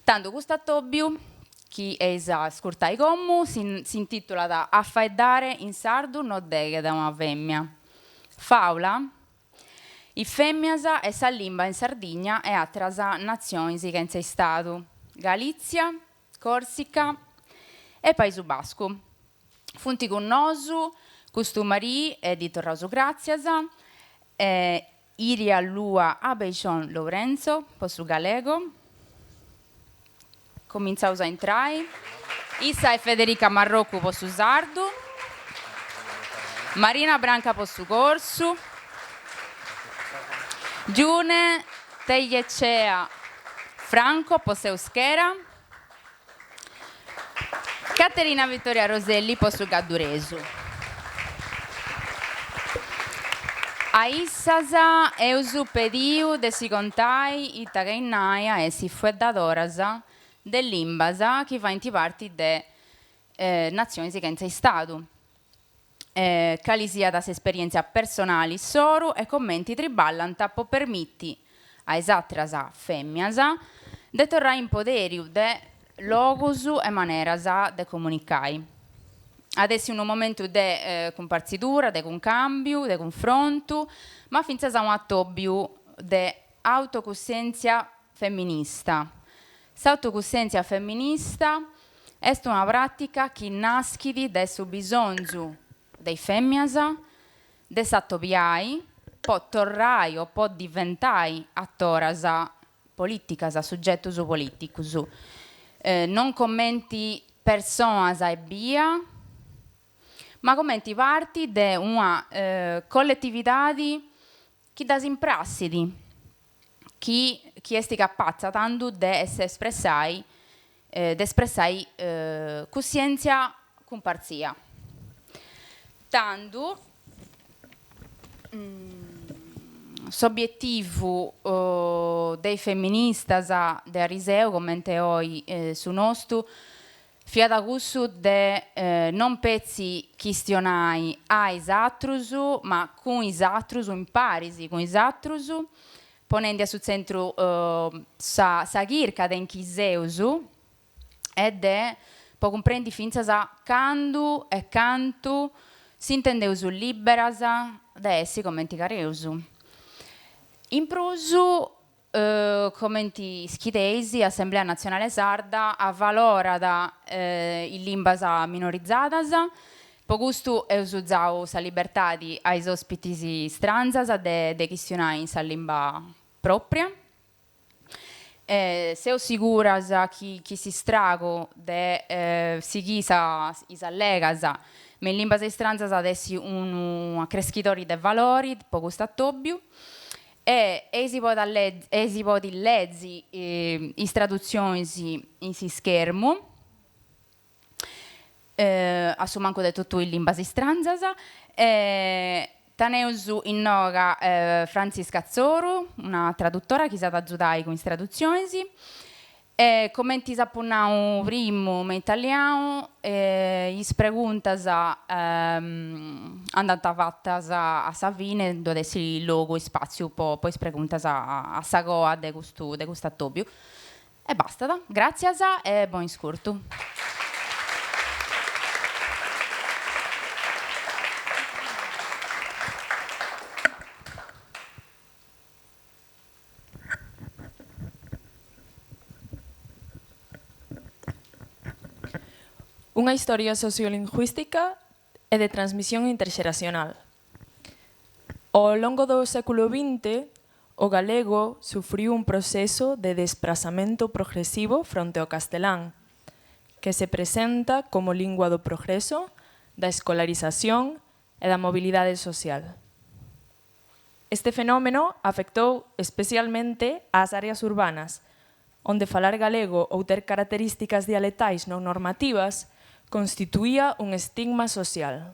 Tandu custu atobiu chi eis a ascurtai como s'intitulat A faeddare in sardu no deghet a una fèmia. Fàula? Is fèmias e sa limba in Sardigna e àteras natziones chentza istadu, Galìtzia, Còrsica e Paisu Bascu. Funt cun nosu custu marì e ddi torraus gràtzias, Iria Lua Abeixón Lourenzo po su galego. Comintzaus a intrai. Issa est Federica Marrocu po su sardu. Marina Branca po su corsu. June Tellechea Franco po s'euskera. Caterina Vittoria Roselli po su gadduresu. A issas eus pediu de si contai ita cherit nai a essi fueddadoras de limbas chi faint parti de natzionis chentza istadu, cali siat s'esperièntzia personali issoru e comenti triballant po permiti a is àteras fèmias de torrai in poderiu de logus e maneras de comunicai. At essi unu momentu de cumpartzidura, de cuncàmbiu, de cunfrontu, ma fintzas unu atòbiu de autocussèntzia feminista. S'autocussèntzia feminista est una pràtica chi naschit dae su bisonzu de is fèmias de s'atobiai po torrai o po diventai atoras polìticas, sugetus polìticus, non comenti personas ebbia, ma comenti parti de una colletividadi chi ddas imprassit, chi chi est capatza tandu de s'espressai de espressai cussièntzia cumpartzia. Tandu s'obietivu de is feministas de ariseu, comente oi su nostu, fiat cussu de non petzi chistionai a is atrus, ma cun is atrus, in paris cun is atrus, ponendi a su tzentru sa sa chirca de in chi seus e de po cumprendi fintzas candu e cantu s'intendeus liberas de essi comenti chereus. In prus, comenti ischideis, Assemblea Natzionale Sarda avalorat is limbas minorizadas, po custu eus zau sa libertadi a is ospitis stranzas de chistionai in sa limba propria. Seus siguras chi chi s'istragu de sighì is allegas me in limbas istranzas at essi unu acreschidori de valori po custu atobiu E eis eis podi lezi is tradutzionis in s'ischermu, a su mancu de totu is limbas istranzas. E teneus innoga Frantzisca Soru, una tradutora chi s'at a agiudai cun is tradutzionis. E comenti s'apu nau primu me italianu, is preguntas andant fatas a sa fine, ddu at essi logu e ispatziu po is preguntas a sa coa de custu de custu atobiu. E bastat, gratzias e bonu iscurtu. Unha historia sociolingüística e de transmisión interxeracional. Ao longo do século XX, o galego sufriu un proceso de desprazamento progresivo fronte ao castelán, que se presenta como lingua do progreso, da escolarización e da mobilidade social. Este fenómeno afectou especialmente ás áreas urbanas, onde falar galego ou ter características dialectais non normativas constituía un estigma social.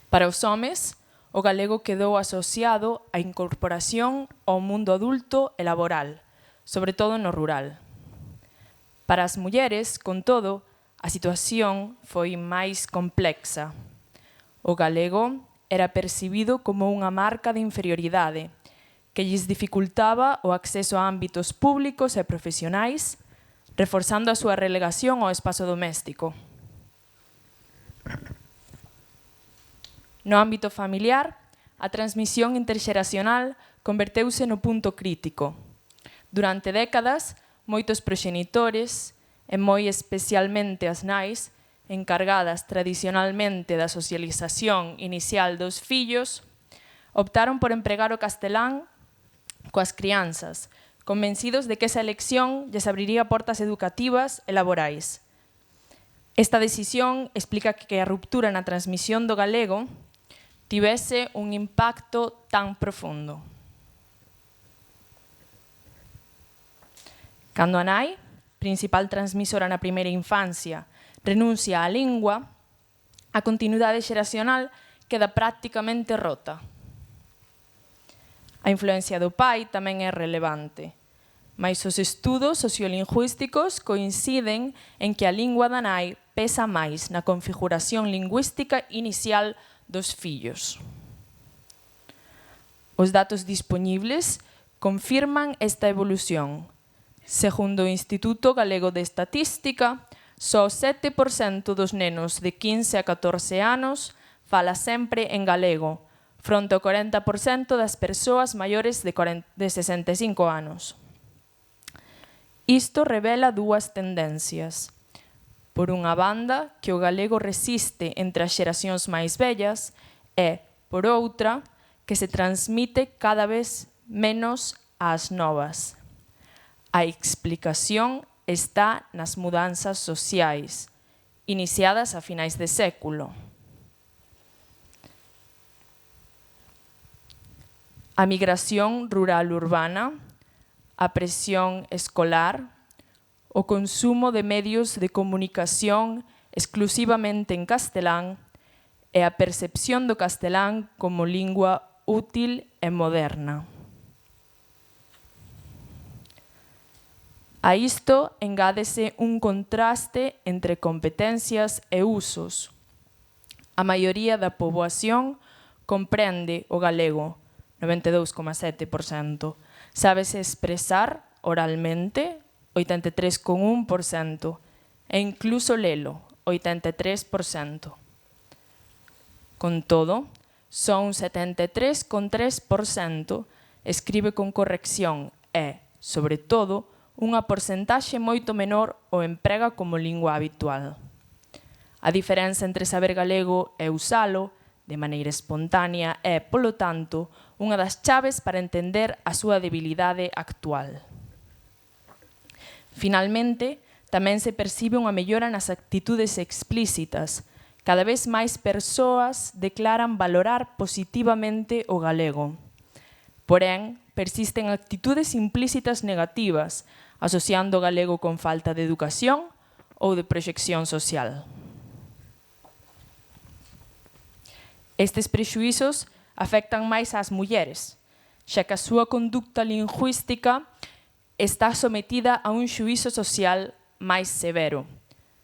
Para os homes, o galego quedou asociado á incorporación ao mundo adulto e laboral, sobre todo no rural. Para as mulleres, con todo, A situación foi máis complexa. O galego era percibido como unha marca de inferioridade que lles dificultaba o acceso a ámbitos públicos e profesionais. reforzando a súa relegación ao espazo doméstico. No ámbito familiar, a transmisión interxeracional converteuse no punto crítico. Durante décadas, moitos proxenitores, e moi especialmente as nais, encargadas tradicionalmente da socialización inicial dos fillos, optaron por empregar o castelán coas crianzas, convencidos de que esa elección lles abriría portas educativas e laborais. Esta decisión explica que a ruptura na transmisión do galego tivese un impacto tan profundo. Cando a nai, principal transmisora na primeira infancia, renuncia á lingua, a continuidade xeracional queda practicamente rota. A influencia do pai tamén é relevante, mais os estudos sociolingüísticos coinciden en que a lingua da nai pesa máis na configuración lingüística inicial dos fillos. Os datos dispoñibles confirman esta evolución. Segundo o Instituto Galego de Estatística, só o 7% dos nenos de 15 a 14 anos fala sempre en galego, fronte ao 40% das persoas maiores de 65 anos. Isto revela dúas tendencias. Por unha banda, que o galego resiste entre as xeracións máis vellas e, por outra, que se transmite cada vez menos ás novas. A explicación está nas mudanzas sociais, iniciadas a finais de século. A migración rural-urbana, a presión escolar, o consumo de medios de comunicación exclusivamente en castelán e a percepción do castelán como lingua útil e moderna. A isto engádese un contraste entre competencias e usos. A maioría da poboación comprende o galego, 92,7%, sábese expresar oralmente, 83,1%, e incluso lelo, 83%. Con todo, só un 73,3% escribe con corrección e, sobre todo, unha porcentaxe moito menor o emprega como lingua habitual. A diferenza entre saber galego e usalo de maneira espontánea é, polo tanto, unha das chaves para entender a súa debilidade actual. Finalmente, tamén se percibe unha mellora nas actitudes explícitas. Cada vez máis persoas declaran valorar positivamente o galego. Porén, persisten actitudes implícitas negativas, asociando o galego con falta de educación ou de proxección social. Estes prexuízos afectan máis ás mulleres, xa que a súa conducta lingüística está sometida a un xuízo social máis severo,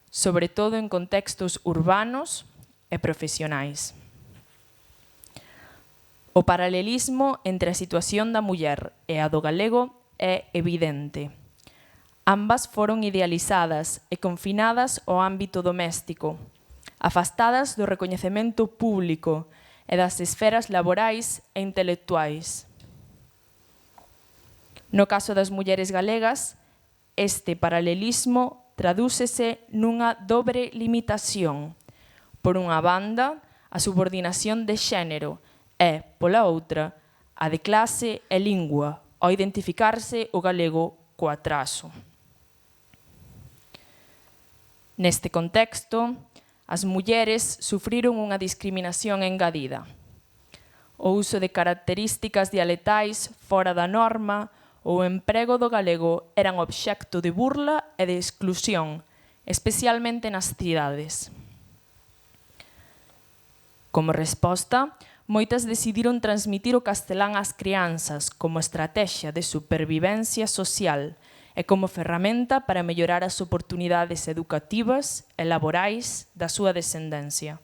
sobre todo en contextos urbanos e profesionais. O paralelismo entre a situación da muller e a do galego é evidente. Ambas foron idealizadas e confinadas ao ámbito doméstico, afastadas do recoñecemento público e das esferas laborais e intelectuais. No caso das mulleres galegas, este paralelismo tradúcese nunha dobre limitación. Por unha banda, a subordinación de xénero e, pola outra, a de clase e lingua, ao identificarse o galego co atraso. Neste contexto, as mulleres sufriron unha discriminación engadida. O uso de características dialetais fora da norma ou o emprego do galego eran obxecto de burla e de exclusión, especialmente nas cidades. Como resposta, moitas decidiron transmitir o castelán ás crianzas como estratexia de supervivencia social e como ferramenta para mellorar as oportunidades educativas e laborais da súa descendencia.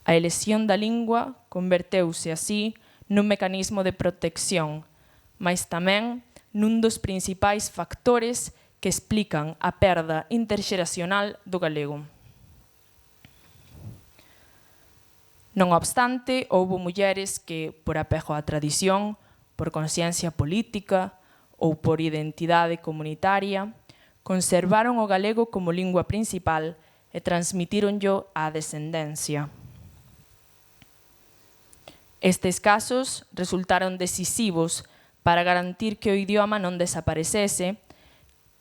A elesión da lingua converteuse así nun mecanismo de protección, mais tamén nun dos principais factores que explican a perda interxeracional do galego. Non obstante, houbo mulleres que, por apego á tradición, por consciencia política ou por identidade comunitaria, conservaron o galego como lingua principal e transmitíronllo á descendencia. Estes casos resultaron decisivos para garantir que o idioma non desaparecese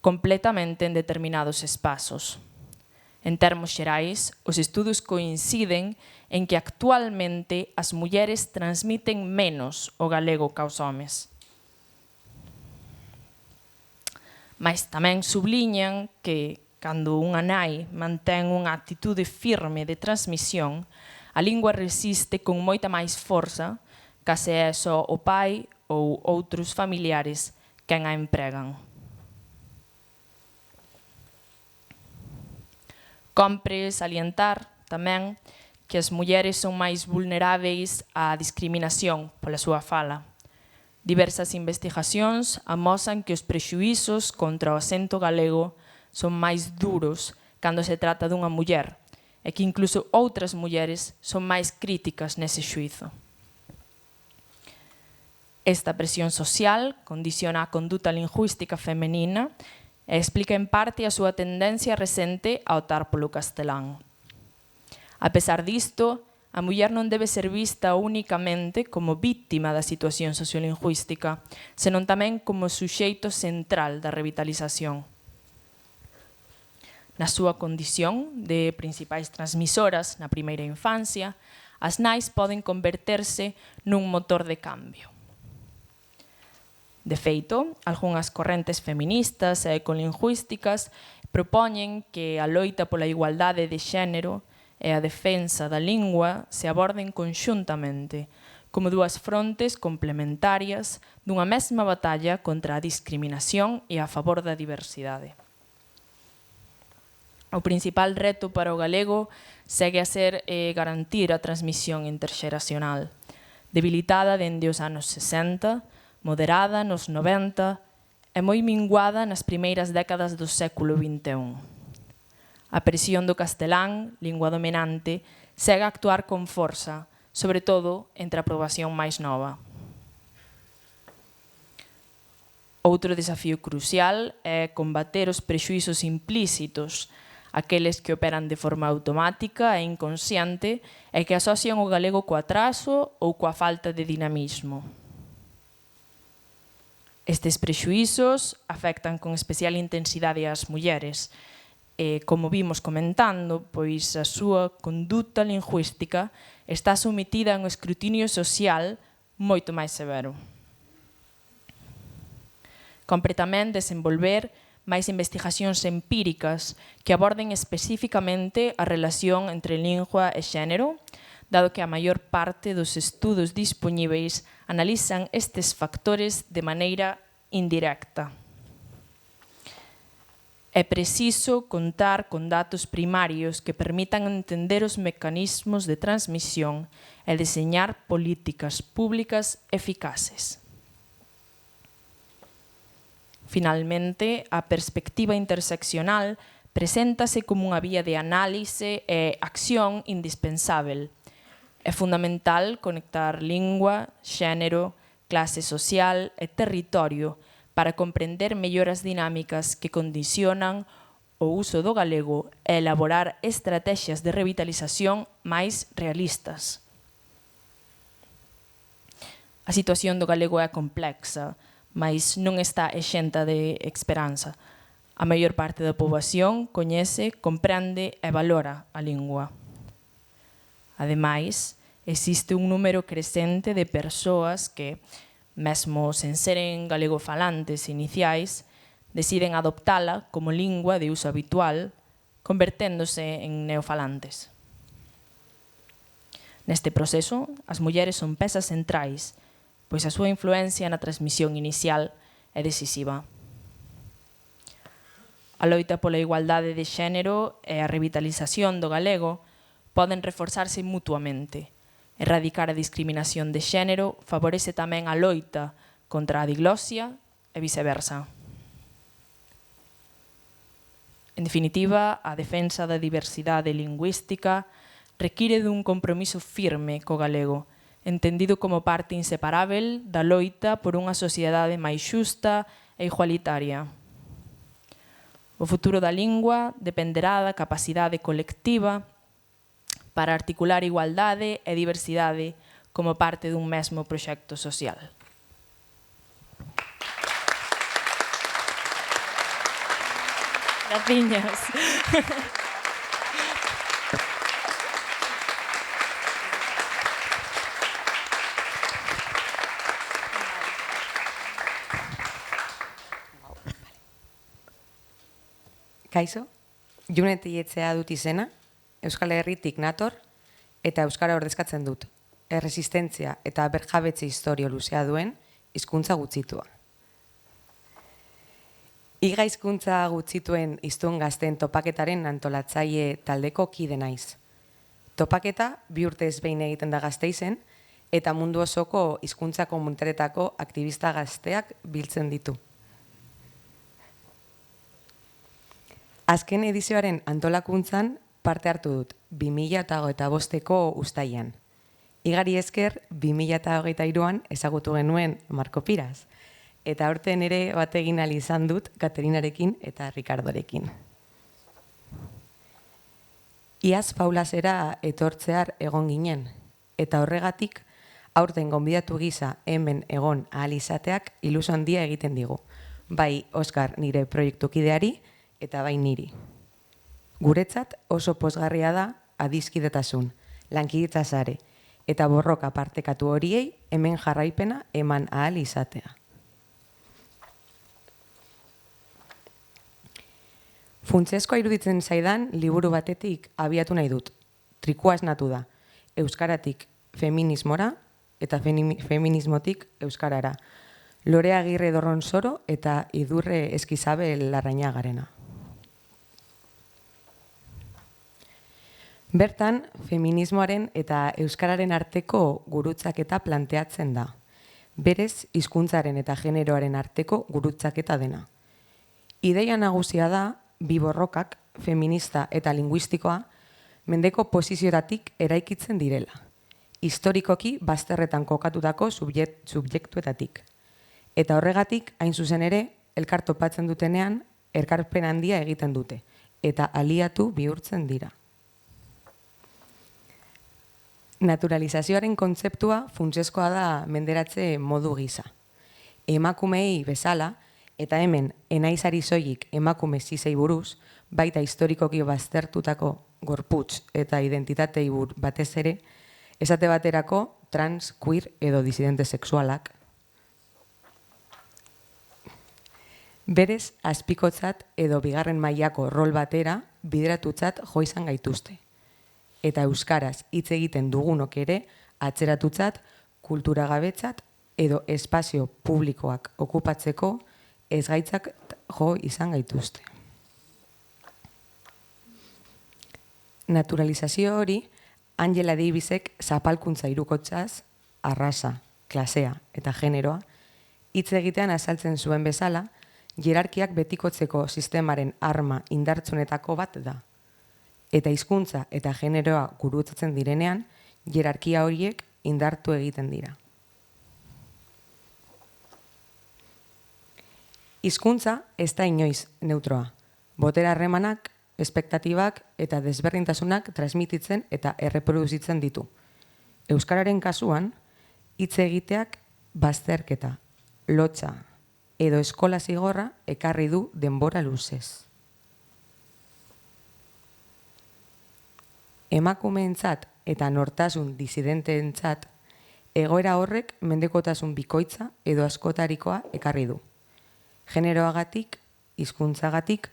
completamente en determinados espazos. En termos xerais, os estudos coinciden en que actualmente as mulleres transmiten menos o galego ca os homes. Mais tamén subliñan que, cando unha nai mantén unha actitude firme de transmisión, a lingua resiste con moita máis forza ca se é só o pai ou outros familiares quen a empregan. Cómpre salientar tamén que as mulleres son máis vulneráveis á discriminación pola súa fala. Diversas investigacións amosan que os prexuízos contra o acento galego son máis duros cando se trata dunha muller e que incluso outras mulleres son máis críticas nese xuízo. Esta presión social condiciona a conduta lingüística femenina e explica en parte a súa tendencia recente a optar polo castelán. A pesar disto, a muller non debe ser vista unicamente como víctima da situación sociolingüística, senón tamén como suxeito central da revitalización. Na súa condición de principais transmisoras na primeira infancia, as nais poden converterse nun motor de cambio. De feito, algunhas correntes feministas e ecolingüísticas propoñen que a loita pola igualdade de xénero e a defensa da lingua se aborden conxuntamente, como dúas frontes complementarias dunha mesma batalla contra a discriminación e a favor da diversidade. O principal reto para o galego segue a ser garantir a transmisión interxeracional, debilitada dende os anos 60, moderada nos 90 e moi minguada nas primeiras décadas do século XXI. A presión do castelán, lingua dominante, segue a actuar con forza, sobre todo entre a poboación máis nova. Outro desafío crucial é combater os prexuízos implícitos, aqueles que operan de forma automática e inconsciente e que asocian o galego co atraso ou coa falta de dinamismo. Estes prexuízos afectan con especial intensidade ás mulleres. E, como vimos comentando, pois a súa conduta lingüística está sometida a un escrutinio social moito máis severo. Compre tamén desenvolver máis investigacións empíricas que aborden especificamente a relación entre lingua e xénero, dado que a maior parte dos estudos dispoñíveis analizan estes factores de maneira indirecta. É preciso contar con datos primarios que permitan entender os mecanismos de transmisión e deseñar políticas públicas eficaces. Finalmente, a perspectiva interseccional preséntase como unha vía de análise e acción indispensábel. É fundamental conectar lingua, xénero, clase social e territorio para comprender mellor as dinámicas que condicionan o uso do galego e elaborar estratexias de revitalización máis realistas. A situación do galego é complexa, mais non está exenta de esperanza. A maior parte da poboación coñece, comprende e valora a lingua. Ademais, existe un número crecente de persoas que, mesmo sen seren galegofalantes iniciais, deciden adoptala como lingua de uso habitual, converténdose en neofalantes. Neste proceso, as mulleres son pezas centrais, pois a súa influencia na transmisión inicial é decisiva. A loita pola igualdade de xénero e a revitalización do galego poden reforzarse mutuamente. Erradicar a discriminación de xénero favorece tamén a loita contra a diglosia E viceversa. En definitiva, a defensa da diversidade lingüística require dun compromiso firme co galego, entendido como parte inseparábel da loita por unha sociedade máis xusta e igualitaria. O futuro da lingua dependerá da capacidade colectiva para articular igualdade e diversidade como parte dun mesmo proxecto social. Graciñas. Kaixo, June Telletxea dut izena, Euskal Herritik nator eta euskara ordezkatzen dut. Erresistentzia eta berjabetze istorio luzea duen hizkuntza gutxitua. Iga hizkuntza gutxituen hiztun gazteen topaketaren antolatzaile taldeko kide naiz. Topaketa bi urtez behin egiten da Gasteizen eta mundu osoko hizkuntza komunitateetako aktivista gazteak biltzen ditu. Azken edizioaren antolakuntzan parte hartu dut, 2025eko uztailan. Igari esker, 2023an ezagutu genuen Marko Piras. Eta aurten ere bat egin ahal izan dut Katerinarekin eta Ricardorekin. Iaz Paulasera etortzear egon ginen, eta horregatik aurten gonbidatu gisa hemen egon ahal izateak ilusio handia egiten digu. Bai Oskar nire proiektukideari eta bai niri. Guretzat oso pozgarria da adiskidetasun, lankidetza sare eta borroka partekatu horiei hemen jarraipena eman ahal izatea. Funtsezkoa iruditzen zaidan liburu batetik abiatu nahi dut. Trikua esnatu da. Euskaratik feminismora eta feminismotik euskarara. Lorea Agirre Dorronsoro eta Idurre Eskisabel Larrañagarena. Bertan, feminismoaren eta euskararen arteko gurutzaketa planteatzen da. Berez, hizkuntzaren eta generoaren arteko gurutzaketa dena. Ideia nagusia da, bi borrokak, feminista eta linguistikoa, mendeko posizioetatik eraikitzen direla. Historikoki bazterretan kokatutako subjektuetatik. Eta horregatik, hain zuzen ere, elkar topatzen dutenean, elkarpen handia egiten dute, eta aliatu bihurtzen dira. Naturalizazioaren kontzeptua funtsezkoa da menderatze modu gisa. Emakumeei bezala, eta hemen enaizari soilik emakume zizei buruz, baita historikoki baztertutako gorputz eta identitatei batez ere, esate baterako trans, queer edo disidente sexualak. Berez, azpikotzat edo bigarren mailako rol batera bideratutzat jo izan gaituzte. Eta euskaraz hitz egiten dugunok ere atzeratutzat, kulturagabetzat edo espazio publikoak okupatzeko ezgaitzak jo izan gaituzte. Naturalizazio hori Angela Davisek zapalkuntza hirukotzaz, arraza, klasea eta generoa, hitz egitean azaltzen zuen bezala, hierarkiak betikotzeko sistemaren arma indartsunetako bat da. Eta hizkuntza eta generoa gurutzatzen direnean, hierarkia horiek indartu egiten dira. Hizkuntza ez da inoiz neutroa. Botere harremanak, espektatibak eta desberdintasunak transmititzen eta erreproduzitzen ditu. Euskararen kasuan, hitz egiteak bazterketa, lotsa edo eskola zigorra ekarri du denbora luzez. Emakumeentzat eta nortasun disidenteentzat, egoera horrek mendekotasun bikoitza edo askotarikoa ekarri du. Generoagatik, hizkuntzagatik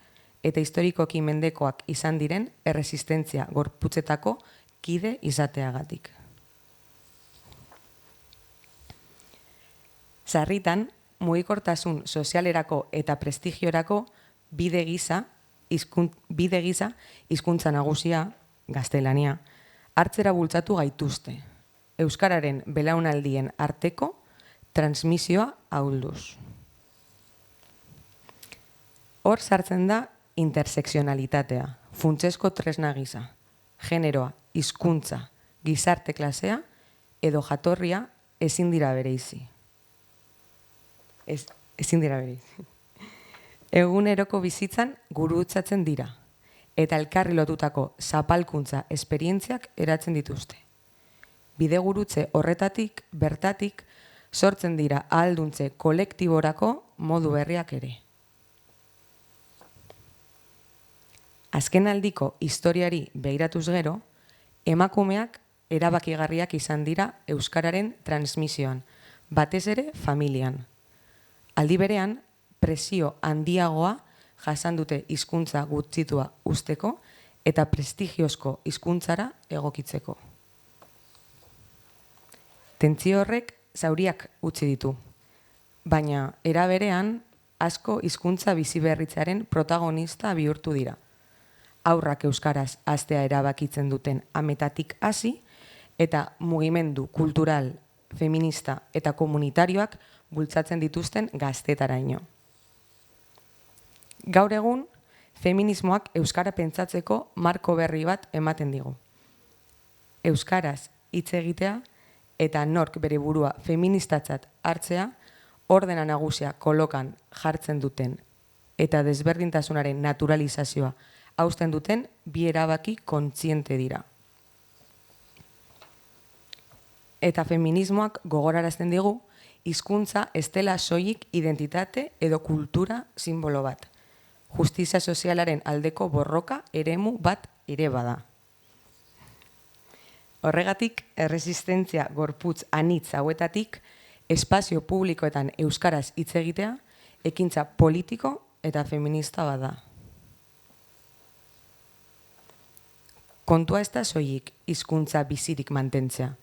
eta historikoki mendekoak izan diren erresistentzia gorputzetako kide izateagatik. Sarritan, mugikortasun sozialerako eta prestigiorako bide gisa, bide gisa hizkuntza nagusia, gaztelania, hartzera bultzatu gaituzte. Euskararen belaunaldien arteko transmisioa ahulduz. Hor sartzen da intersekzionalitatea, funtsezko tresna gisa. Generoa, hizkuntza, gizarte klasea edo jatorria ezin dira bereizi. Ez, ezin dira bereizi. Eguneroko bizitzan gurutzatzen dira eta elkarri lotutako zapalkuntza esperientziak eratzen dituzte. Bidegurutze horretatik, bertatik, sortzen dira ahalduntze kolektiborako modu berriak ere. Azkenaldiko historiari begiratuz gero, emakumeak erabakigarriak izan dira euskararen transmisioan, batez ere familian. Aldi berean, presio handiagoa jasan dute hizkuntza gutxitua uzteko eta prestigiozko hizkuntzara egokitzeko. Tentsio horrek zauriak utzi ditu, baina era berean asko hizkuntza biziberritzearen protagonista bihurtu dira. Haurrak euskaraz haztea erabakitzen duten ametatik hasi eta mugimendu kultural, feminista eta komunitarioak bultzatzen dituzten gaztetaraino. Gaur egun, feminismoak euskara pentsatzeko marko berri bat ematen digu. Euskaraz hitz egitea eta nork bere burua feministatzat hartzea ordena nagusia kolokan jartzen duten eta desberdintasunaren naturalizazioa hausten duten bi erabaki kontziente dira. Eta feminismoak gogorarazten digu hizkuntza ez dela soilik identitate edo kultura sinbolo bat. Justizia sozialaren aldeko borroka eremu bat ere bada. Horregatik, erresistentzia gorputz anitz hauetatik, espazio publikoetan euskaraz hitz egitea, ekintza politiko eta feminista bat da. Kontua ez da soilik hizkuntza bizirik mantentzea,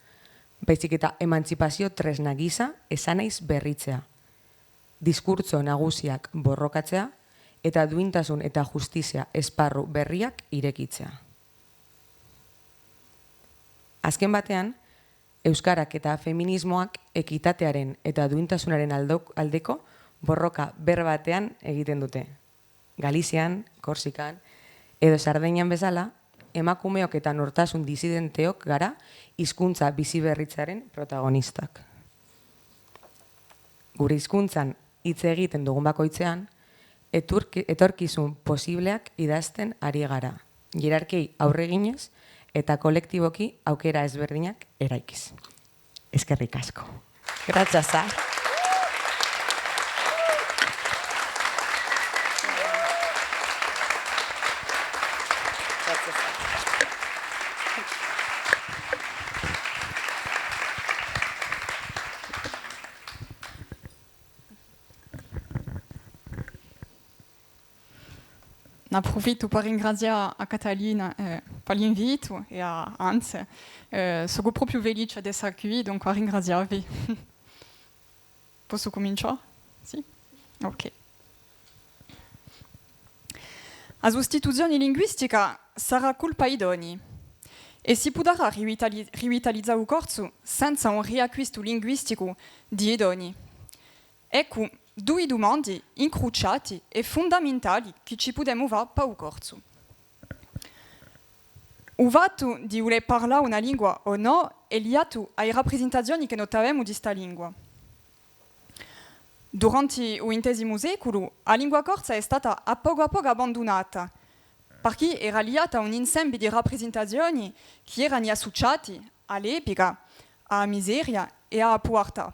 baizik eta emantzipazio tresna gisa esanahiz berritzea, diskurtso nagusiak borrokatzea eta duintasun eta justizia esparru berriak irekitzea. Azken batean, euskarak eta feminismoak ekitatearen eta duintasunaren aldeko borroka berbatean egiten dute. Galizian, Korsikan edo Sardinian bezala, emakumeok eta nortasun disidenteok gara hizkuntza biziberritzearen protagonistak. Gure hizkuntzan hitz egiten dugun bakoitzean, etorkizun posibleak idazten ari gara. Hierarkiei aurre eginez eta kolektiboki aukera ezberdinak eraikiz. Eskerrik asko. Gracias. Ah. N'approfitto per ringraziare a Catalina eh, per l'invito e a Hans. Eh, sono proprio felice di essere qui, dunque a ringraziarvi. Posso cominciare? Sì? Ok. A sostituzione linguistica sarà colpa i doni e si potrà rivitalizzare il corso senza un riacquisto linguistico di doni. Ecco due domande incrociate e fondamentali che ci possiamo fare per il corso. Il fatto di voler parlare una lingua o no è legato alle rappresentazioni che noi abbiamo di questa lingua. Durante il XX secolo, la lingua corsa è stata a poco a poco abbandonata, perché era legata a un insieme di rappresentazioni che erano associate all'epoca, alla miseria e alla povertà.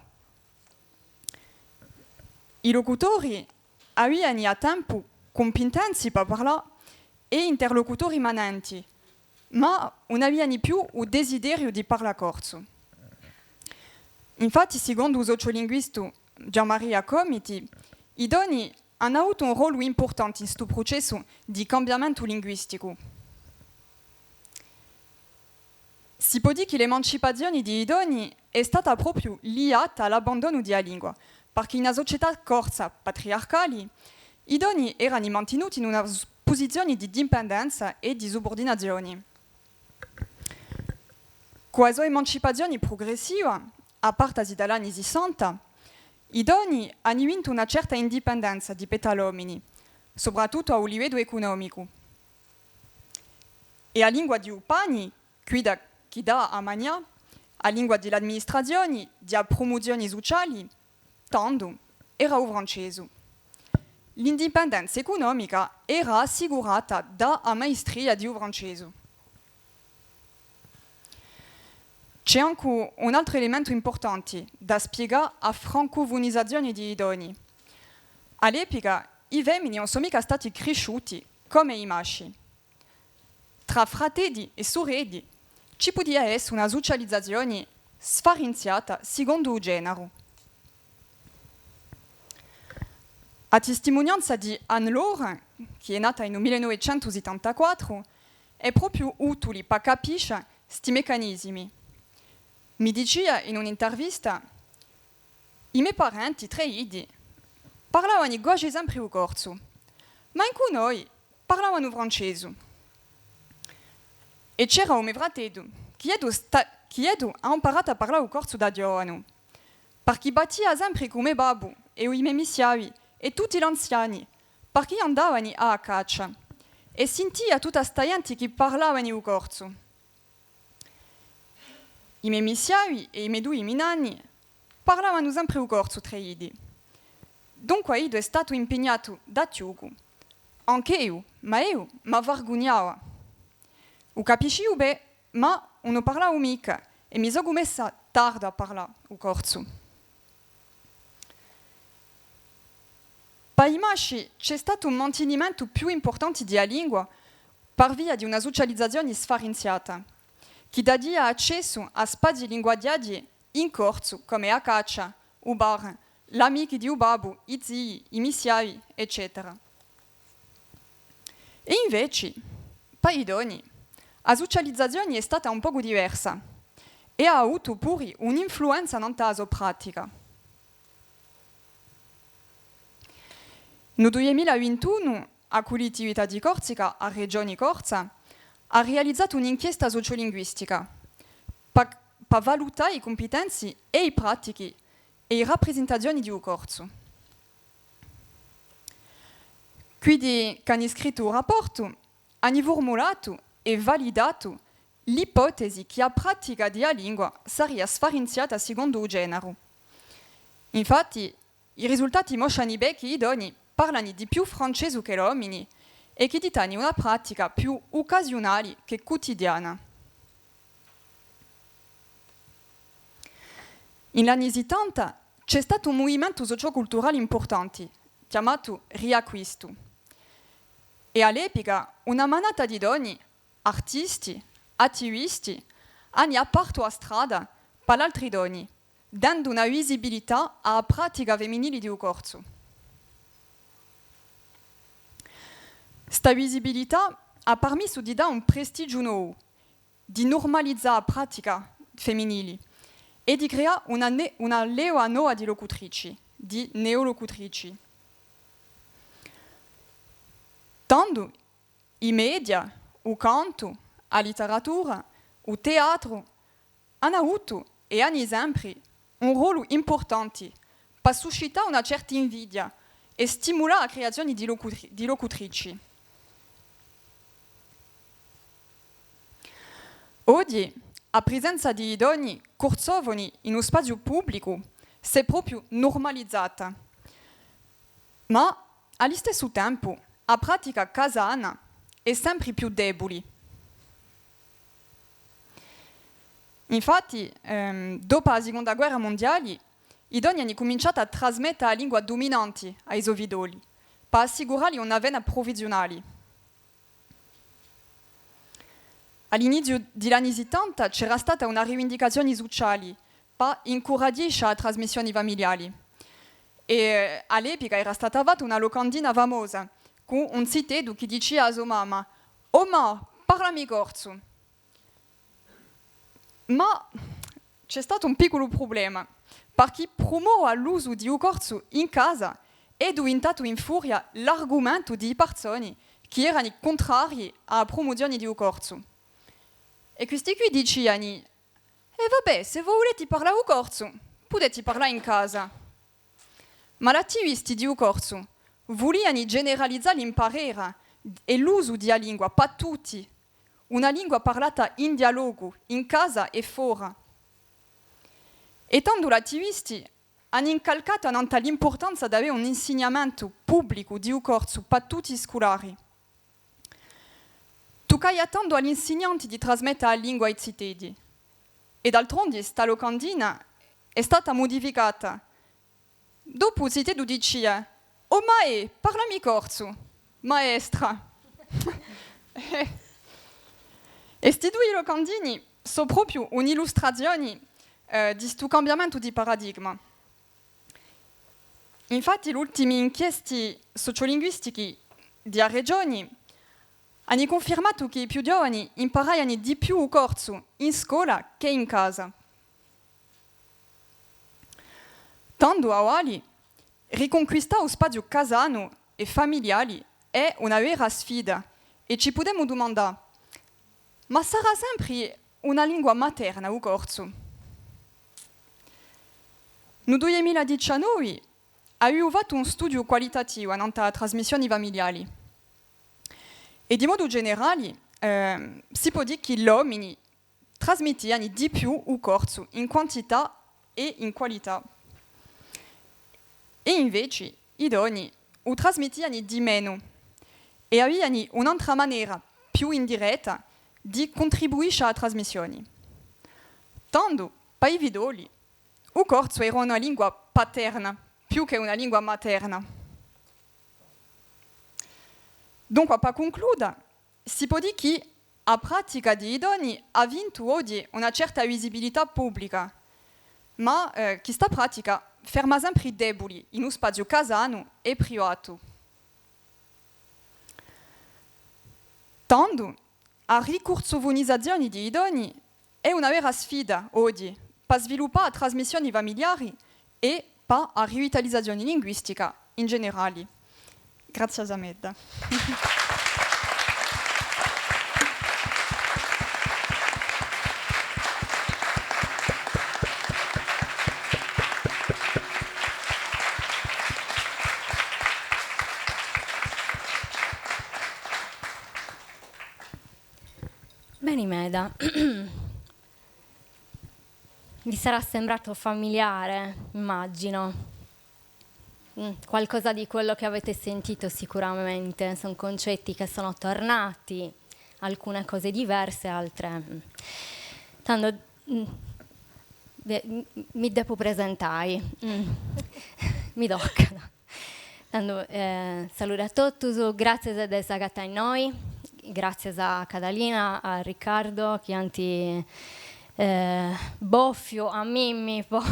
I locutori avevano a tempo competenze per parlare e interlocutori manenti, ma non avevano più il desiderio di parlare corso. Infatti, secondo il sociolinguista Gianmaria Comiti, i doni hanno avuto un ruolo importante in questo processo di cambiamento linguistico. Si può dire che l'emancipazione dei doni è stata proprio liata all'abbandono della lingua, perché in una società corsa patriarcale i doni erano mantenuti in una posizione di dipendenza e di subordinazione. Con la sua emancipazione progressiva, a partire dagli anni 60, i doni hanno vinto una certa indipendenza di uomini, Soprattutto a u liveddu economicu. E a lingua di u pani, quidda chi dà a mangià, a lingua di l'amministrazioni, di a promozioni suciali, tandu, era u francesu. L'indipendenza economica era assicurata da a maestria di u francesu. C'è ancu un altru elementu importanti da spiegà a francovunizzazioni di i donni. All'epica i femmini non sono mica stati crisciuti come i masci. Tra frateddi e sureddi ci putìa essere una socializzazioni sfarinziata secondo u gènaru. A tistimunianza di Anne-Laure, chi è nata in 1974, è propriu utuli pa capisce sti meccanismi. Mi dicìa in un'intervista I me parenti, tra iddi, parlavano quasi sempre u corsu, ma anche noi parlavano francese. E c'era un mio fratello che chi ha imparato a parlare u corsu da giovane, perché battia sempre come babbo e i miei missiavi e tutti gli anziani, perché andavano a caccia e sentia tutta sta gente che parlavano u corsu. I miei missiavi e i miei due minanni parlavano sempre u corsu tra iddi. Dunque io è stato impegnato da Tiugu. Anche io, ma io mi vergognavo. U capiscivo bene, ma non parlavo mica e mi sono messa tardi a parlare u corsu. Pa i masci c'è stato un mantenimento più importante della lingua per via di una socializzazione sfarinziata, che dadia accesso a spazi linguaggiati in corso, come a caccia, u bar, l'amici di u babbo, i zii, i missiavi, eccetera. E invece, pa i donni, la socializzazione è stata un poco diversa e ha avuto pure un'influenza nella sua pratica. Nel 2021, a collettività di Corsica, a Regione Corsa, ha realizzato un'inchiesta sociolinguistica per valutare i competenze e i pratiche e le rappresentazioni di un corso. Quindi, che hanno scritto un rapporto, hanno formulato e validato l'ipotesi che la pratica della lingua sarebbe sfarinziata secondo il genere. Infatti, i risultati mostrano bene che i donne parlano di più francese che gli uomini e che hanno una pratica più occasionale che quotidiana. Negli anni 70 c'è stato un movimento socioculturale importante, chiamato riacquisto. E all'epoca una manata di donne, artisti, attivisti, hanno aperto la strada per altri donne, dando una visibilità alla pratica femminile di un corso. Sta visibilità ha permesso di dare un prestigio nuovo, di normalizzare la pratica femminile e di creare una, ne- una leva nuova di locutrici, di neolocutrici. Tanto i media, il canto, la letteratura, il teatro hanno avuto e hanno sempre un ruolo importante per suscitare una certa invidia e stimolare la creazione di, locutri- di locutrici. Oggi, la presenza di donne corsofoni in uno spazio pubblico si è proprio normalizzata. Ma allo stesso tempo la pratica casana è sempre più debole. Infatti, dopo la seconda guerra mondiale, i donne hanno cominciato a trasmettere la lingua dominante ai sovidoli, per assicurargli una vena provvisionale. All'inizio degli anni 70 c'era stata una rivendicazione sociale per incoraggiare la trasmissione familiare. E all'epoca era stata fatta una locandina famosa con un citedo che diceva a sua mamma «Oh ma, parlami corso!» Ma c'è stato un piccolo problema, perché promuove l'uso di un corso in casa è diventato in furia l'argomento di persone che erano contrari alla promozione di un corso. E questi qui dicevano «E vabbè, se volete parlare un corso, potete parlare in casa». Ma l'attivisti di un corso Vulìani generalizzà l'imparera e l'usu di a lingua pa tutti, una lingua parlata in dialogu, in casa e fora. E tandu l'attivisti hanno incalcato ananta l'importanza d'avè un insignamentu pubblicu di u corsu pa tutti i sculari. Tuccaia tandu a l'insignanti di trasmetta a lingua ai ziteddi. E d'altrondi sta locandina è stata mudificata. Dopu u ziteddu dicia, O maè, parlami corsu! Maestra! E sti dui locandini so' propiu un'illustrazioni di stu cambiamentu di paradigma. Infatti l'ultimi inchiesti sociolinguistichi di a Regioni hanni cunfirmatu chi i più giovani imparaiani di più u corsu in scola che in casa. Tandu auali, riconquistà u spaziu casanu e familiali è una vera sfida e ci putemu dumandà, ma sarà sempri una lingua materna u corsu? No 2019 aiu fattu un studiu qualitativu ananta a trasmissioni familiali e di modu generali si po' dì chi l'omini trasmittiani di più u corsu in quantità e in qualità e inveci i donni u trasmittiani di menu e aviani un'antra manera più indiretta di contribuiscia a trasmissioni. Tandu, pa i vidoli, u corsu era una lingua paterna più che una lingua materna. Dunqua, pa cuncluda, si po' dì chi a pratica di i donni ha vintu oggi una certa visibilità pubblica, ma chista pratica ferma sempri debuli in u spaziu casanu e privatu. Tandu, a ricursuvunizzazioni di i donni è una vera sfida oggi pa sviluppà a trasmissioni familiari e pa a rivitalizzazioni linguistica in generali. Gràtzias meda. Beni meda. Vi sarà sembrato familiare, immagino. Qualcosa di quello che avete sentito sicuramente, sono concetti che sono tornati, alcune cose diverse, altre... Tandu mi depu presentai, mi tocat. Tandu saludu a totus, gràtzias de s'agatai innoi, gràtzias a Catalina, a Riccardo chi ant bòfiu a mimmi po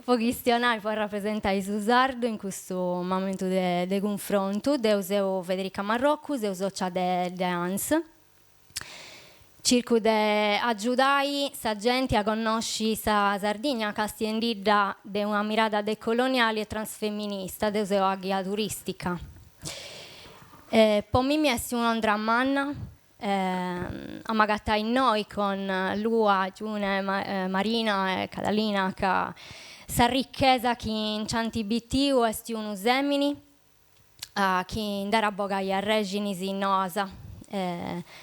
po chistionai, po arrapresentai su sardu in custu mamentu de de cunfrontu. Deu seu Federica Marrocu, seu socia de de ANS. Circu de agiudai sa genti a connosci sa Sardigna castiendidda de una mirada decoloniali e transfeminista, deu seu a ghia turistica. Po mimmi est un'ondra manna a m'agatai innoi con Lua, June, Marina e Catalina ca sa ricchesa chi nc'ant bitiu est unu sèmini chi nd'at a bogai arrèxinis noas,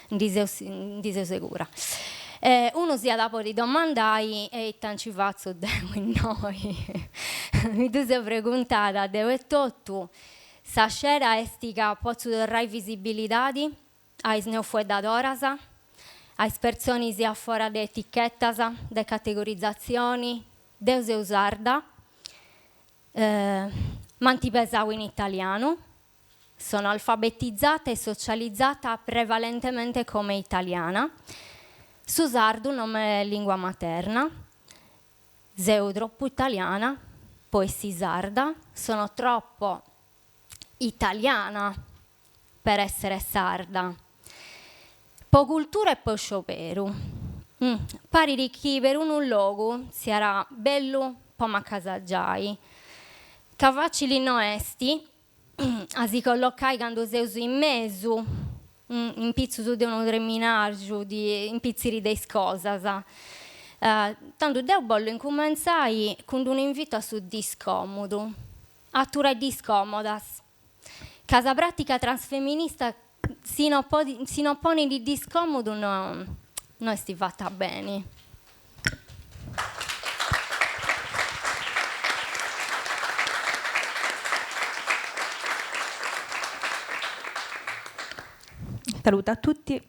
ndi seu ndi seu segura. Unu s'iat a podi domandai e ita nci fatzu deu innoi? Mi ddu seu preguntada deu etotu, sa scera est ca potzu torrai visibilidadi a is neofueddadoras, a is personis a fora de etichetas, de categorizatzioni, deu seu sarda, M'ant pesau in italianu, sono alfabetizzata e socializzata prevalentemente come italiana, su sardu non m'est lingua materna, seu tropu italiana po essi sarda, sono troppo italiana per essere sarda, po cultura e po scioberu. Parit chi perunu logu siat bellu po m'acasagiai, ca facili no est a si collocai candu seus in mesu, in pitzus de unu treminargiu in pitziri de is cosas. Tandu deu bollu incumentzai cun d'unu invitu a su discòmudu, aturai discòmodas. Ca sa pràtica transfeminista si no si no ponit discòmodu no no est fata beni. Saluto a tutti.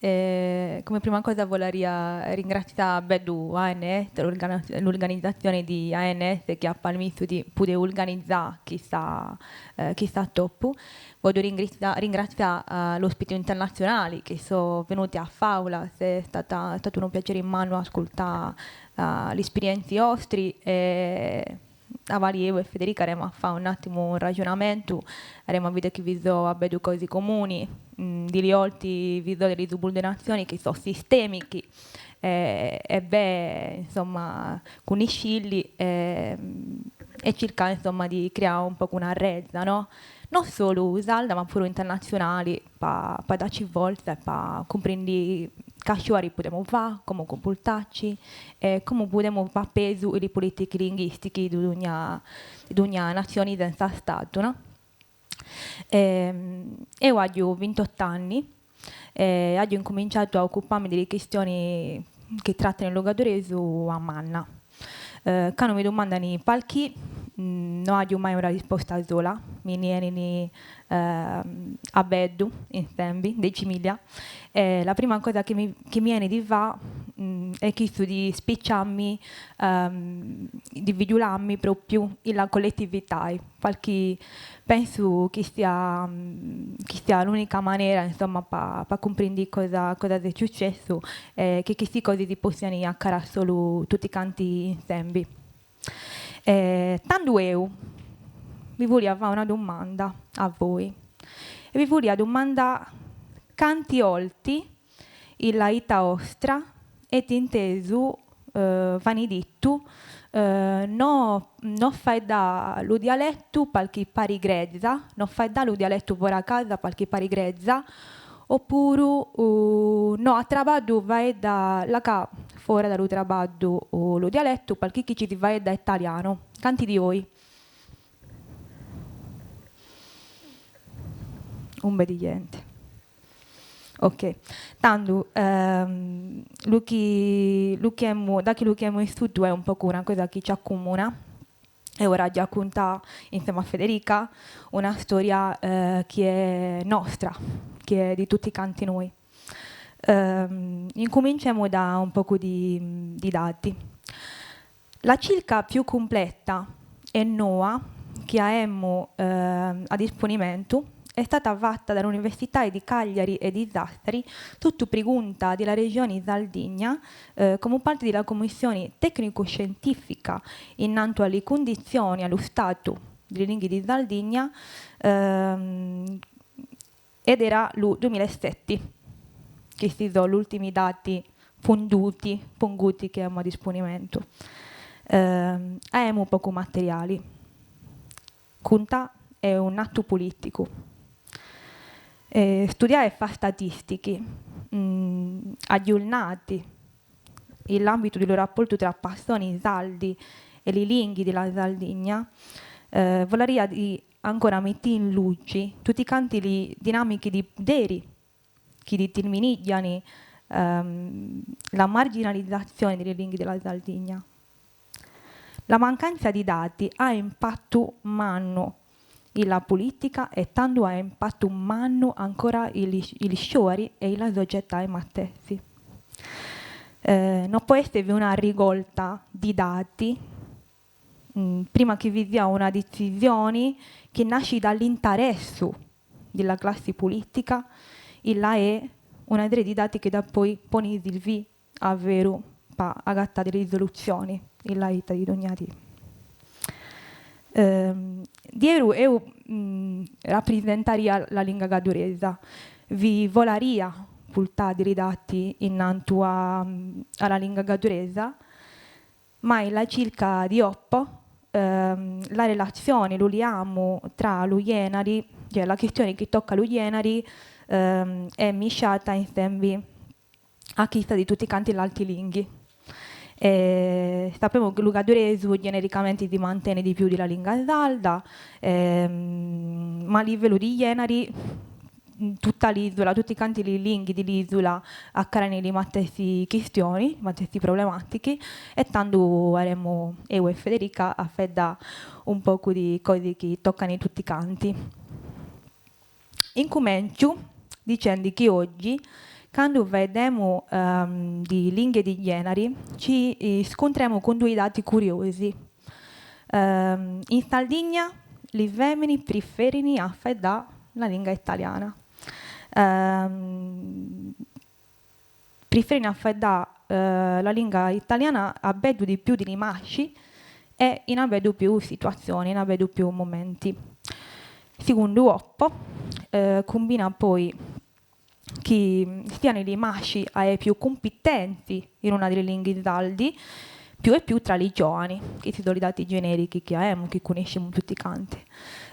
Eh, come prima cosa volaria ringraziare Bedu ANS, l'organizzazione di ANS che ha permesso di poter organizzare chista, eh, chista toppu. Voglio ringraziare ringraziare uh, l'ospite internazionali che sono venuti a Faula, è, stata, è stato un piacere in mano ascoltare uh, le esperienze vostre e avari eu e Federica aremo a fare un attimo un ragionamento, aremo a vedere che vi so a cose comuni, mm, di olti vi so delle subordinazioni che sono sistemiche eh, e beh, insomma, con i scilli eh, e cercare insomma di creare un po' una rete, no? Non solo salda ma pure internazionali, per pa darci volta e per comprendere che possiamo fare, come comportarci e come possiamo fare peso le politiche linguistiche di una, di una nazione senza Stato. No? E, io ho 28 anni e ho incominciato a occuparmi delle questioni che trattano il logudorese a Manna. Eh, quando mi domandano perché, mm, non ho mai una risposta sola, mi viene eh, a beddu, insieme, decimilia. E la prima cosa che mi, che mi viene di fa mm, è questo di spicciarmi, um, di vigilarmi proprio la collettività, perché penso che sia, che sia l'unica maniera insomma, per pa comprendere cosa, cosa è successo e che queste cose si possano accadere solo tutti quanti insieme. Eh, tanto io vi voglio fare una domanda a voi e vi voglio domandare quanti olti la ita ostra et inteso eh, vanidittu eh, no, no fai da lo dialetto perché pari grezza, no fai da lo dialetto fuori a casa perché pari grezza, oppure uh, no, a trabaddu vai da la ca fuori dallo trabaddu uh, lo dialetto perché chi ci vai da italiano. Canti di voi. Un bel di gente. Ok, tanto ehm, lo che, lo che da che lo che abbiamo studiato è un po' una cosa che ci accomuna e ora già racconta insieme a Federica una storia eh, che è nostra, che è di tutti quanti noi. Eh, incominciamo da un poco di, di dati. La circa più completa e nuova che abbiamo eh, a disponimento è stata fatta dall'Università di Cagliari e di Sassari, tutto pregunta della regione Sardegna, eh, come parte della commissione tecnico-scientifica innanto alle condizioni, allo stato delle lingue di Sardegna, ehm, ed era il 2007, che si sono gli ultimi dati fonduti, ponguti che abbiamo a disponimento. Eh, abbiamo poco materiali. Conta è un atto politico. Eh, studiare e fare statistiche mh, mm, aggiornati nell'ambito del rapporto tra persone saldi e le lingue della Sardegna, eh, vorrei di ancora mettere in luce tutti quanti le dinamiche di potere che determinano ehm, la marginalizzazione delle lingue della Sardegna. La mancanza di dati ha impatto umano la politica e tanto ha impatto umano ancora i sciori e la società stessi. Eh, non può essere una ricolta di dati mh, mm, prima che vi sia una decisione che nasce dall'interesse della classe politica e là è una serie di dati che da poi pone il vi a vero pa agattare risoluzioni la vita di Dognati. Eh, dietro io mh, mm, rappresentaria la lingua gaduresa, vi volaria pultare dei dati innanto a, alla lingua gaduresa, ma la circa di Oppo ehm, la relazione, lo liamo tra lo Ienari, cioè la questione che tocca lo Ienari ehm, è misciata insieme a chista di tutti quanti gli altri lingui. E sapemu che lu gadduresu genericamenti si mantene di più di la lingua sarda, ma a livellu di generi tutta l'isula, tutti canti li linghi di l'isula acarani li matessi chistioni, li matessi problematichi e tandu aremu eu e Federica a faeddà un pocu di cosi chi toccani tutti canti. Incumenciu dicendi chi oggi, candu faeddemu di linghe di generi, ci scuntremu cun dui dati curiosi. In Sardigna li femini priferini a faeddà la lingua italiana. Priferini a faeddà la lingua italiana a bellu di più di li masci e in a bellu più situazioni, in a bellu più momenti. Segundu Oppo cumbina poi chi siano li masci a e più cumpitenti in una di li linghi sardi, più e più tra li giovani, chisti so li dati generichi chi aemu, chi cuniscimu tutti canti.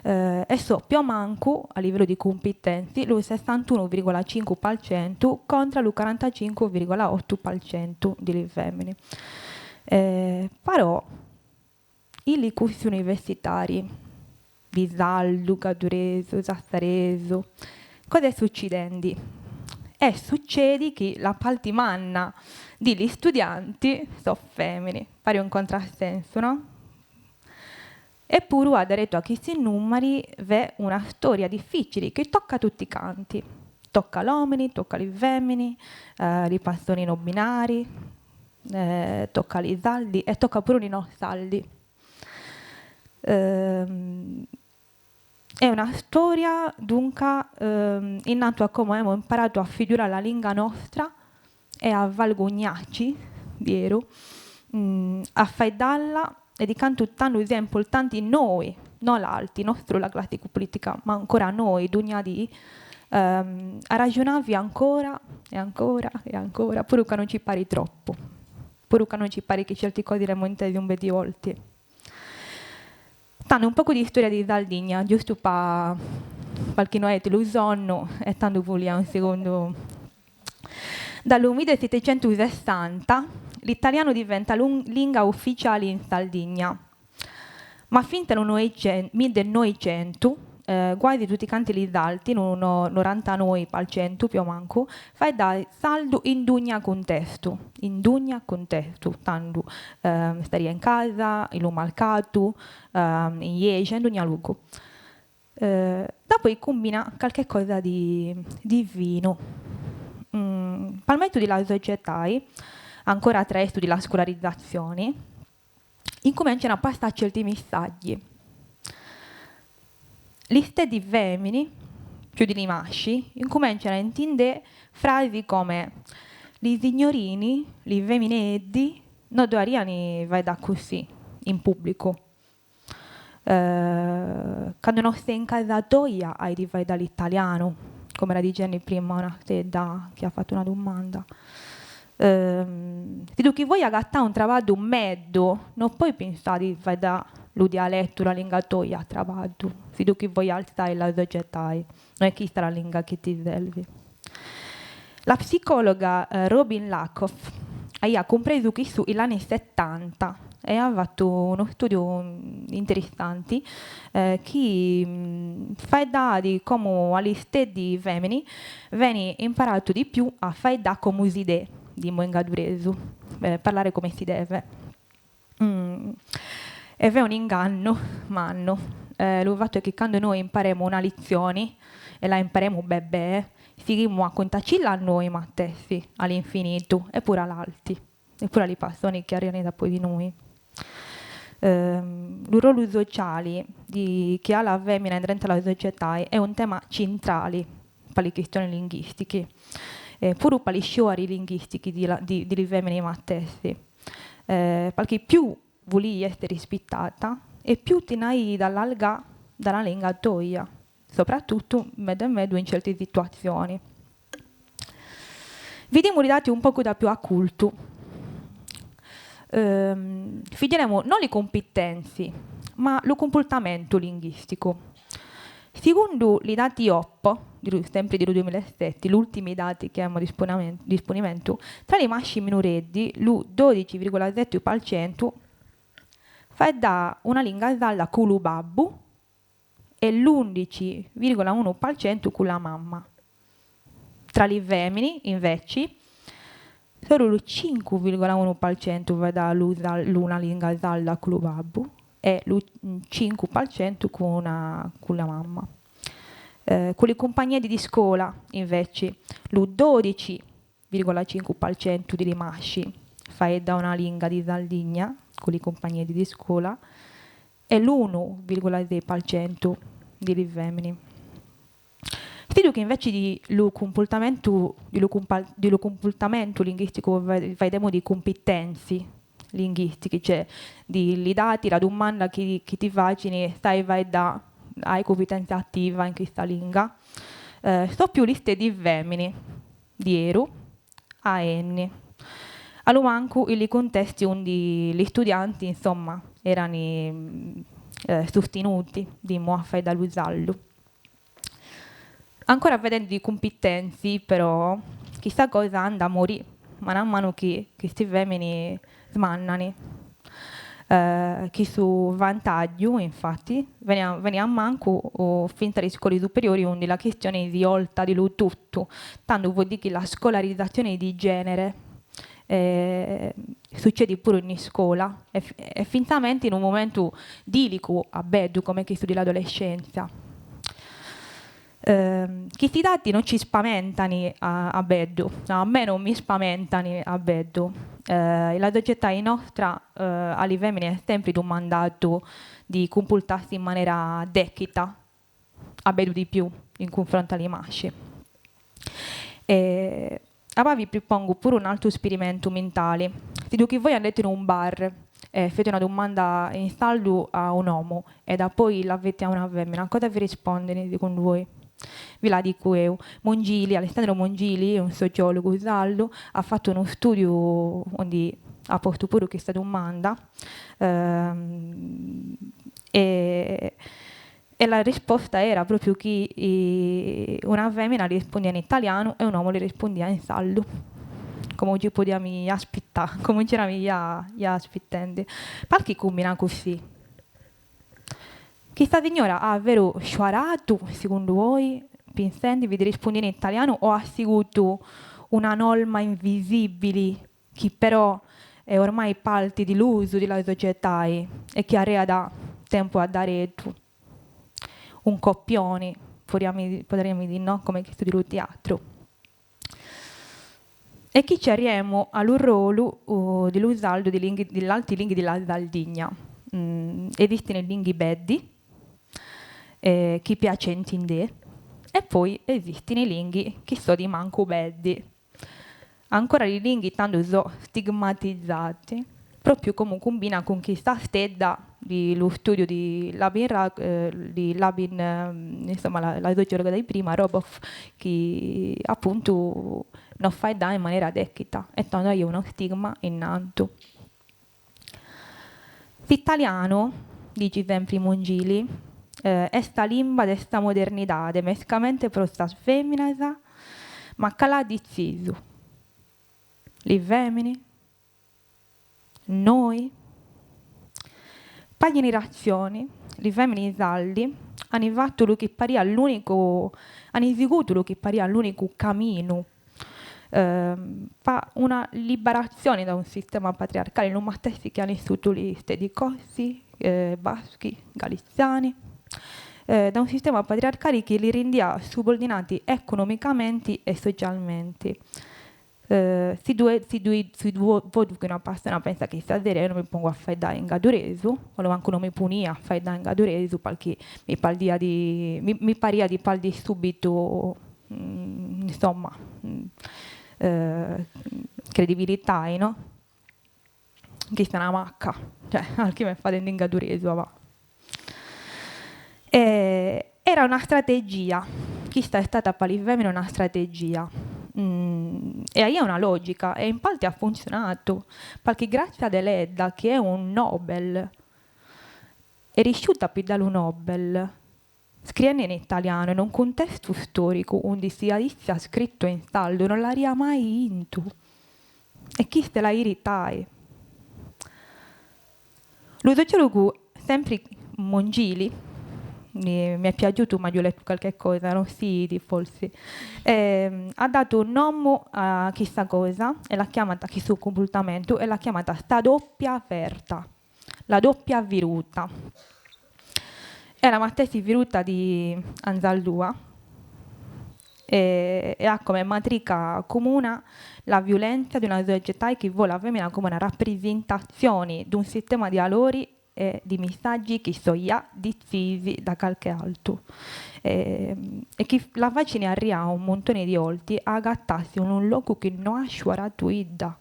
E so più o mancu, a livellu di cumpitenzi, lu sessantuno virgola cincu par centu contra lu 45,8 par centu di li femini. Però in li cursi universitari di sardu, gadduresu, sassaresu, cosa est succidendi? E succedi chi la parti manna di li studianti so femini, pari un contrassensu, no? Eppuru adderetu a chisti numeri v'è una storia difficili chi tocca tutti canti, tocca l'omini, tocca li femini, li personi no binari, tocca li sardi e tocca puru li no sardi. È una storia, dunca, innantu a comu emu imparatu a figurare la lingua nostra e a valgugnaci, vieru, a faeddalla e di cantu tantu sia importanti noi, no l'alti, no solu la classi politica, ma ancora noi, dugna dì, a ragionavi ancora e ancora e ancora, puru ca non ci pari troppu, puru ca non ci pari che certi cose le intesi un bel di volte. Tantu un pocu di storia di Sardigna, giustu pa qualche noete lu sonnu e tantu vulia un segundu. Dallu 1760 l'italianu diventa lingua ufficiali in Sardigna, ma finta lu 1900 quasi tutti canti li sardi, nu 99% più o mancu, faedda sardu in dugna cuntestu, in dugna cuntestu, tandu staria in casa, in lu marcatu, in ieja, in dugna logu. Dapoi cumbina calche cosa di divinu. Pa mesu di la societai, ancora attraessu di la scolarizzazioni, incumenciano a passare certi messaggi. Li stessi femmini, più di li masci, incumenciano a intendere frasi come li signorini, li femmineddi, non dovriano faeddà così in pubblico. Quando non sei in casa toia hai di faeddare l'italiano, come era dicendo prima una stedda che ha fatto una domanda. Se tu chi vuoi agattare un travaglio mezzo, non puoi pensare di faeddare lo dialetto, la lingua toia a travaglio. Se tu chi vuoi alzare la società, non è questa la lingua che ti serve. La psicologa Robin Lakoff ha compreso che su negli anni 70 e ha fatto uno studio interessante che fa di come agli stessi femmini viene imparato di più a fare da come si deve, di in gadduresu, parlare come si deve. E è un inganno, manno. Lo fatto è che quando noi impariamo una lezione e la impariamo bebè, seguiamo a contarcela a noi stessi all'infinito e pure all'altri, e pure alle persone che arrivano dopo di noi. Il ruolo sociale di chi ha la femmina dentro la società è un tema centrale per le questioni linguistiche, pure per le sciori linguistiche di, di, di femmine stesse. Perché più vuoi essere rispettata e più ti nai dall'alga dalla lingua toia, soprattutto medio e medio in certe situazioni. Vediamo i dati un poco da più a culto. Figlieremo non le competenze, ma lo comportamento linguistico. Secondo i dati OPPO, sempri di lu duemilaseti, l'ultimi dati chi amu a disponimentu, tra li masci minoreddi lu dodici virgola seti par centu faeddat una lingua sarda cun lu babbu e l'undici virgola unu par centu cun la mamma. Tra li femini, inveci, solu lu cincu virgola unu par centu faeddat una lingua sarda cun lu babbu e lu 5% cun la mamma. Cun li cumpagneddi di scola, inveci, lu 12,5% di li masci faeddat una lingua di Sardigna cun li cumpagneddi di scola e l'1,6% di li femini. Siddu chi inveci di lu cumpurtamentu di lu di lu cumpurtamentu linguisticu faeddemu di cumpitenzi linguistichi, cioè di li dati, la dumanda chi chi ti facini, sai faeddà, hai cumpitenza attiva in chista lingua, so più li steddi femini di eru a enni. A lu mancu in li cuntesti undi li studianti, insomma, erani sustinuti di a faeddà lu sardu. Ancora faeddendi di cumpitenzi, però, chista cosa anda a morì, manu a manu chi chisti femini smannani. Chistu vantaggiu, infatti, veni veni a mancu finta li scoli superiori undi la chistioni si 'olta di lu tuttu, tandu vuol dì chi la scolarizzazioni di genere succedi puru in iscola e e finzamenti in unu momentu dilicu a beddu come chistu di l'adolescenzia. Chisti dati non ci spamentani a a beddu, no, a me non mi spamentani a beddu. La società nostra a li femini est sempri dumandatu di cumpurtarsi in manera dechita, a beddu di più in cunfrontu a li masci. E aba vi propongu puru un'altu sperimentu mintali. Siddu chi voi andete in un bar e feti una dumanda in sardu a un'omu e dapoi la feti a una femina, cosa vi rispondini segundu voi? Vi la dicu eu. Mongili, Alessandro Mongili, un sociologu sardu, at fatu unu studiu undi at postu puru chista dumanda e E la risposta era propriu chi una femina li rispundia in italianu e un'omu li rispundia in sardu, comu ci podiami aspittà, comu c'erami ja ja aspittendi. Perchì cumbina cussì? Chista signora at veru sciuaratu, segundu 'oi, pinsendivi di rispundi in italianu o at sigutu una norma invisibili chi però est ormai parti di l'usu di la societai e chi arreat tempu a daretu. Un copioni, poderiami di no, come chistu di lu tiatru. E chi ci arriemu a lu rolu di lu sardu di linghi di l'alti linghi di la Sardigna. Esistini linghi beddi chi piacenti intendè e poi esistini linghi chi so di mancu beddi. Ancora li linghi tandu so stigmatizzati, propriu comu cumbina cun chista stedda di lu studiu di Labin di Labin, insomma la la sociologa di prima, Roboff, chi appuntu no faeddat in manera dechita e tando aiat unu stigma innantu. S'italianu, dici sempri Mongili, est sa limba de sa modernidade, mescamente pro sas fèminas, ma cale at ditzisu? Li fèmini? Noi? Pa generatzioni, li fèmini sardi ant fatu lu chi pariat l'ùnicu, ant sigutu lu chi pariat l'ùnicu caminu pa una liberatzioni da un sistema patriarcali, lu matessi chi ant issutu li steddi corsi, baschi, galitziani, da un sistema patriarcali chi li rendiat subordinati economicamenti e socialmenti. Si ddu si ddu si ddu bodu chi una persona pensa chi stasera eo non mi pongo a faeddare in gadduresu, o mancu non mi ponia a faeddare in gadduresu, perché mi pardia di mi mi pariat di pardi subitu insomma credibilità no? Chista est una macca, cioè calchi m'est fadendi in gadduresu va. Era una strategia, chista est stata pa li femine una strategia e aiat una logica e in parte at funtzionatu, perché Grazia Deledda, chi est un Nobel, est riusciuta a piddare lu Nobel. Scriende in italiano in un cuntestu storicu undi si aissa scrittu in sardu non l'aria mai intu. E chista è la 'iritai. Lu sociologu sempri Mongili, mi è piaciutu ma aggio lettu qualche cosa, non si 'idi forsi, at datu un nomu a chista cosa e l'at chiamata, chistu cumpurtamentu, e l'at chiamata sa doppia ferta, la doppia firuta. È la matessi firuta di Anzaldúa e at come matrica comuna la viulenza di una società chi voli a femina come una raprisintatzioni d'un sistema di alori e di missaggi chi so ja ditzisi da calche altu e chi la facini arrià un muntoni di 'olti a agatassi in unu logu chi no at sciuaratu idda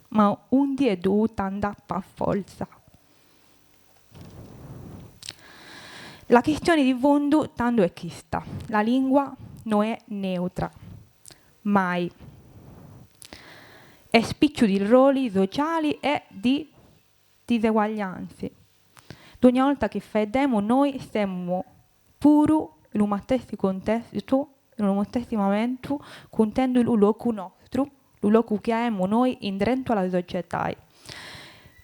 ma undi est dovuta andà pa fortza. La chistioni di fundu tandu est chista, la lingua no est neutra, mai. Est spicciu di roli sociali e di diseguaglianzi. Dogna 'olta chi faeddemu noi semu puru in unu matessi contestu, in unu matessi momentu, cuntendu lu locu nostru, lu locu chi aemu noi in drentu a la societai.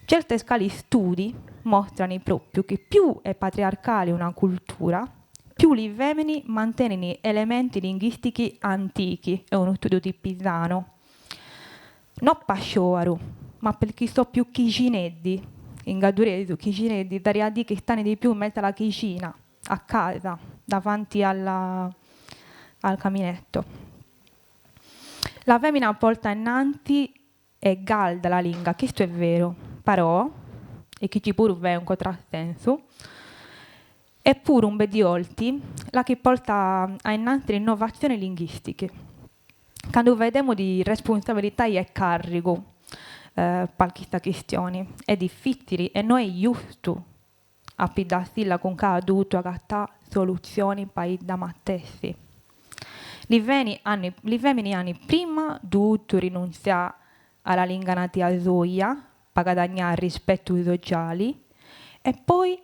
Certe scali studi mostrani propriu chi più è patriarcali una cultura, più li femini mantenini elementi linguistichi antichi, è unu studiu di Pisano. No pa scioaru, ma perché so più chixineddi, in gadduresu chixineddi daria a dì chi stani di più in mezzo alla chixina, a casa, davanti alla al caminetto. La femina porta innanti e galda la linga, chistu è veru, però, e chici puru v'è un contrassensu, è puru un be di 'olti la chi porta a innanti l'innovazioni linguistiche. Candu faeddemu di responsabilidadi e carrigu pa chista chistioni, est diffitzili e no est giustu a cun ca at dovutu agatà solutzioni pa idda matessi. Li li femini an prima dovutu rinuntzià a la linga natia soia pa gadagnà rispettu sociali e poi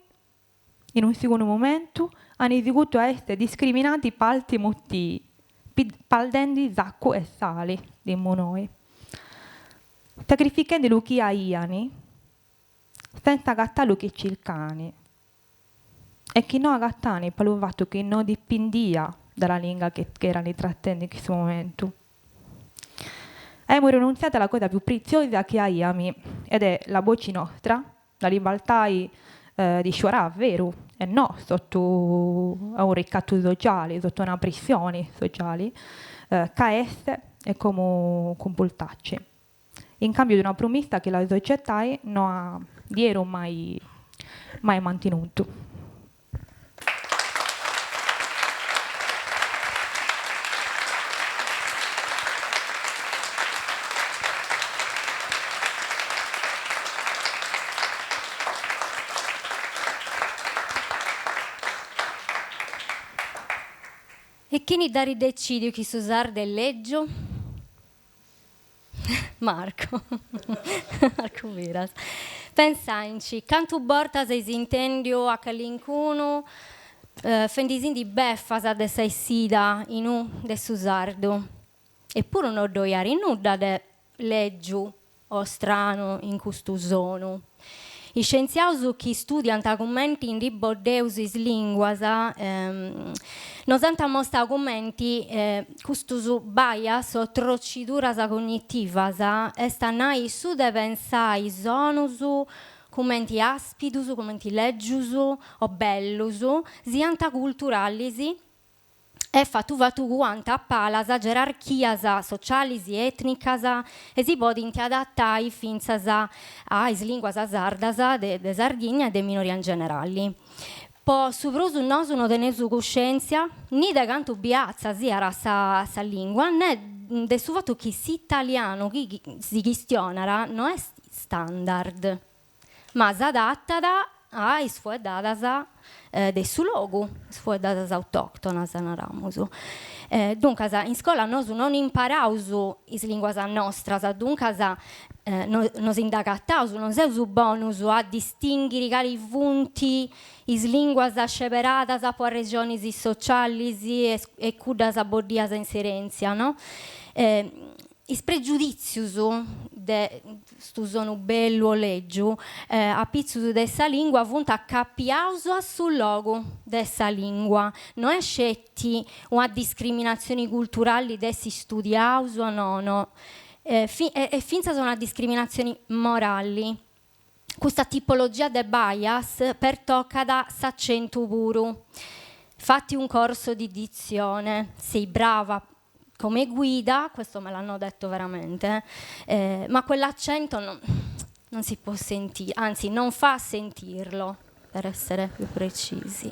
in un segundu momentu an sigutu a essere discriminati pa altri motivi, paldendi saccu e sali, dimmu noi. Sacrifichendi lu chi aiani, senza agattà lu chi circani e chi no agattani pa lu fattu chi no dipindia dalla linga chi erani trattendi in cussu momentu. Aemu rinuntziatu a la cosa più preziosa chi aiami ed è la boci nostra, la libertai di sciuarà, veru, e no sottu a un ricattu sociali, sottu una pressioni sociali, ca est e comu cumpurtacci. In cambiu de una promissa chi la societai no at dieru mai mai mantenutu. E chini dd'at decidiu chi su sardu est leggiu? Marco. Marco Piras. Pensainci, cantu bortas eis intendiu a calincunu fendisindi beffas de sa essida in u de su sardu. Eppuru no ddoi at nudda de leggiu o stranu in custu sonu. Is scientziaus chi studiant cumenti ndi boddeus is linguas nos ant amostau cumenti custus bias o trociduras cognitivas, est a nai su de pensai sonus cumenti aspidus, cumenti leggius o bellus, siant culturalis E fatu fatu cuant a palas gerarchias socialis, etnicas e si podint adatai fintzas a is linguas sardas de Sardigna e de minoria in generali. Po su prus nosu no teneus cuscièntzia ni de cantu biatza siat sa lingua ne de su fatu chi s'italianu chi si chistionat no est standard ma s'adatat. a is fueddadas de su logu, is fueddadas autòctonas, naramus. Duncas, in scola nosu non imparaus is lìnguas nostras, duncas no si nd'agataus, non seus bonus a distìnghiri cali funt is lìnguas sceberadas po arrexonis socialis e cuddas boddias in s'erèntzia, no? Is pregiudìtzius de stu sonu bellu o lègiu apitzus de sa lìngua funt acapiaus a su logu de sa lìngua, no est sceti una discriminatzioni culturali de essi studiaus o nono, est fintzas una discriminatzioni morali. Custa tipologia de bias pertocat s'acentu puru. Fatti un corso di dizione, sei brava come guida, questo me l'hanno detto veramente, ma quell'accento non non si può sentire, anzi non fa sentirlo, per essere più precisi.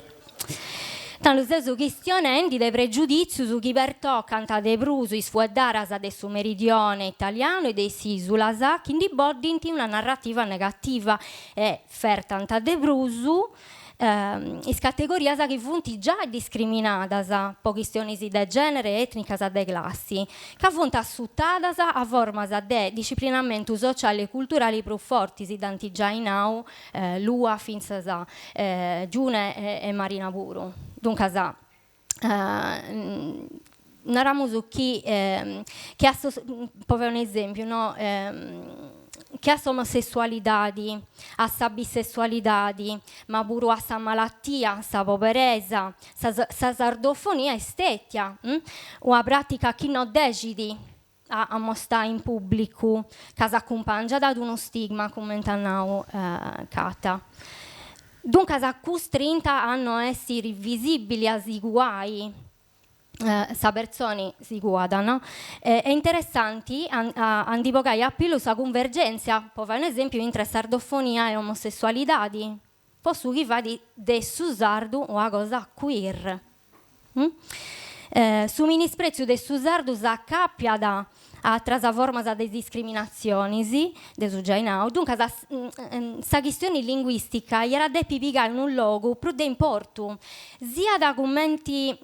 Tando seus chistionendi de pregiudìtzius chi pertocant de prus is fueddaras de su meridione italianu e de is ìsulas chi ndi boddint una narrativa negativa e fertant de prus is categorias chi funt giai discriminadas po chistionis de gènere, ètnicas, de classi, ca funt assutadas a formas de disciplinamentu sociali e culturali prus fortis, dd'ant giai nau Lua fintzas Giune e Marina puru. Duncas naramus chi chi a sos po fai un'esempiu no che a s'omosessualidadi, a sa bisessualidadi, ma puru a sa malatia, sa poberesa, sa sa sardofonia est stetia una pratica chi no dexit a ammostai in pubblicu, ca s'acumpangiat de unu stigma, cumenti at nau Cata. Duncas custrinta a no essiri visibili, a si cuai, sa personi si cuat, no? Est interessanti a a ndi bogai a pillu sa cunvergèntzia, po fai un'esèmpiu, intre sardofonia e omosessualidadi, po su chi fait de su sardu una cosa queer. Su minisprètziu de su sardu s'acàpiat a atras formas de discriminatzionis, dd'eus giai nau, duncas sa chistioni linguìstica iat a depi pigai unu logu prus de importu, siat cumenti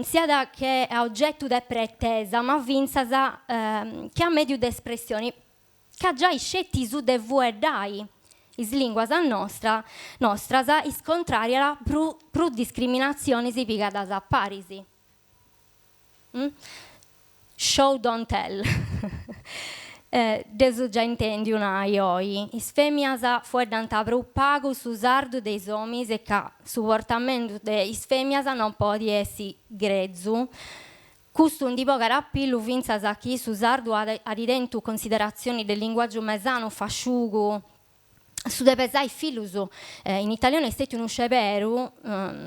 siat che a ogetu de pretesa, ma fintzas che a mèdiu de espressioni, ca giai sceti su de fueddai is lìnguas nostra nostras iscontràriat prus discriminatzionis pigadas a paris. Show don't tell. Dd'eus giai intèndiu nai oi, is fèmias fueddant prus pagu su sardu de is òminis e ca su portamentu de is fèmias non podit essi grezu Custu ndi bogat a pillu fintzas chi su sardu at at tentu consideratzioni de linguàgiu mesanu, fasciugu. Su de pesai fillus in italianu est stètiu unu sceberu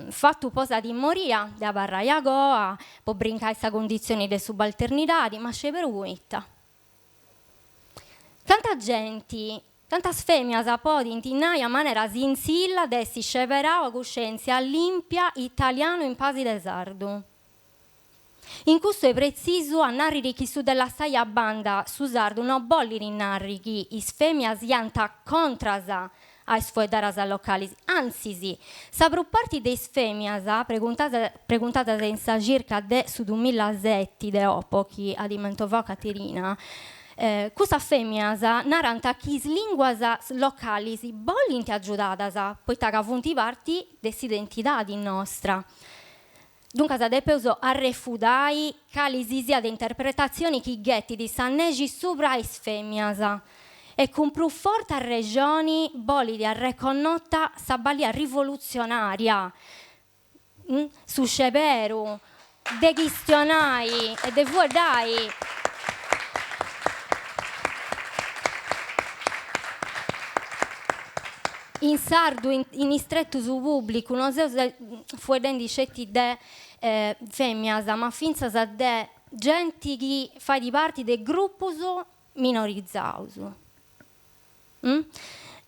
fatu po sa timoria de abarrai agoa, po brincai sa conditzioni de subalternidadi, ma sceberu poita? Canta genti, cantas fèmias podint nai a manera sintzilla de essi sceberau a cuscèntzia lìmpia italianu impasi de sardu? In custu est pretzisu a nàrriri chi su de lassai a banda su sardu no bollit narri chi is fèmias siant contras a is fueddaras localis, antzis, sa prus parti de is fèmias preguntadas in sa circa de su dumilaseti de Opo chi at mentovau Caterina, custas fèmias narant chi is lìnguas localis bolint agiudadas poita ca funt parti de s'identidadi nostra. Duncas depeus arrefudai cali si siat interpretatzioni chi ghetit sa nexi subra a is fèmias e cun prus forte arrexoni bolit arreconnota sa balia rivolutzionària, su sceberu de chistionai e de fueddai. In sardu, in is tretus pùblicus, no seus fueddendi sceti de fèmias, ma fintzas de genti chi fait parti de grupus minorizaus.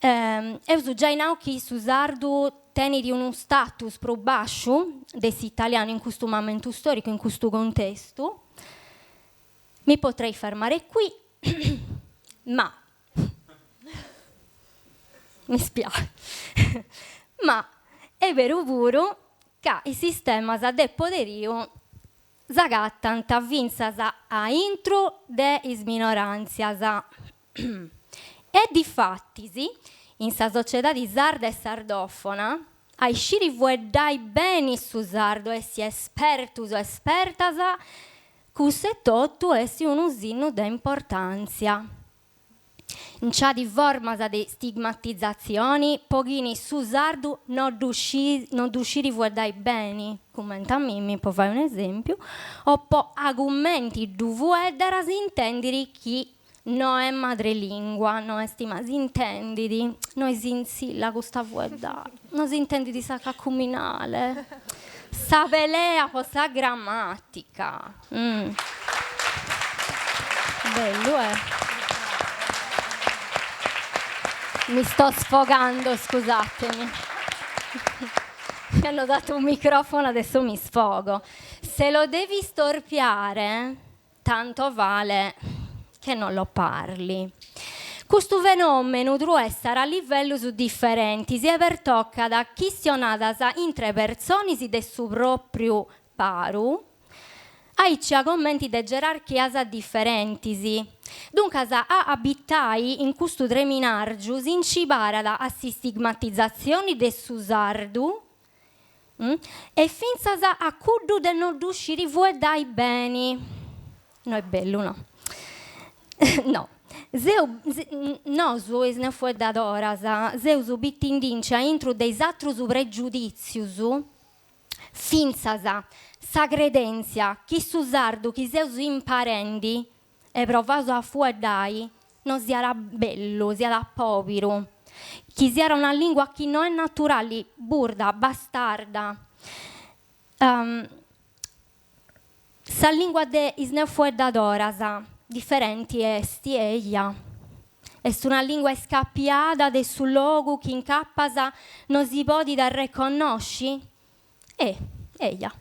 Eus giai nau chi su sardu tenit unu status prus bàsciu de s'italianu in custu mamentu stòricu, in custu contestu. Mi potrei fermare qui, ma Mi spiace. Ma est beru puru ca is sistemas de poderiu s'agatant fintzas a intru de is minoràntzias. E difatis, in sa sociedadi sarda e sardòfona, a isciri fueddai beni su sardu, essi espertus o espertas, cussu etotu est unu sinnu de importàntzia. Nc'at formas de stigmatizatzioni po chini su sardu no ddu no ddu sciri fueddai beni, cumenti a mimmi, po fai un'esèmpiu, o po a cumenti ddu fueddat s'intendit chi no est madrelingua, no est ma s'intendit, no est sintzilla custa fueddada, no s'intendit sa cacuminale, sa pelea po sa grammatica. Bellu eh. Mi sto sfogando, scusatemi. Mi hanno dato un microfono, adesso mi sfogo. Se lo devi storpiare, tanto vale che non lo parli. Custu fenòmenu truessat a livellus diferentis e pertocat chistionadas intre personis de su pròpriu paru, aici a comenti de gerarchias diferentis. Duncas, a abitai in custu treminàrgiu si nci parat a s'istigmatizatzioni de su sardu e fintzas a cuddu de no ddu sciri fueddai beni. No est bellu, no. No. Seu, nosu is neofueddadoras seus bitindinci aintru de is atrus pregiudìtzius Fintzas sa credèntzia chi su sardu chi seus imparendi e provaus a fueddai no siat bellu, siat pòbiru, chi siat una lìngua chi no est naturali, burda, bastarda. Sa lìngua de is neofueddadoras diferenti est, eja. Est una lìngua iscapiada de su logu chi incapas no si podit arreconnosci? E, eja.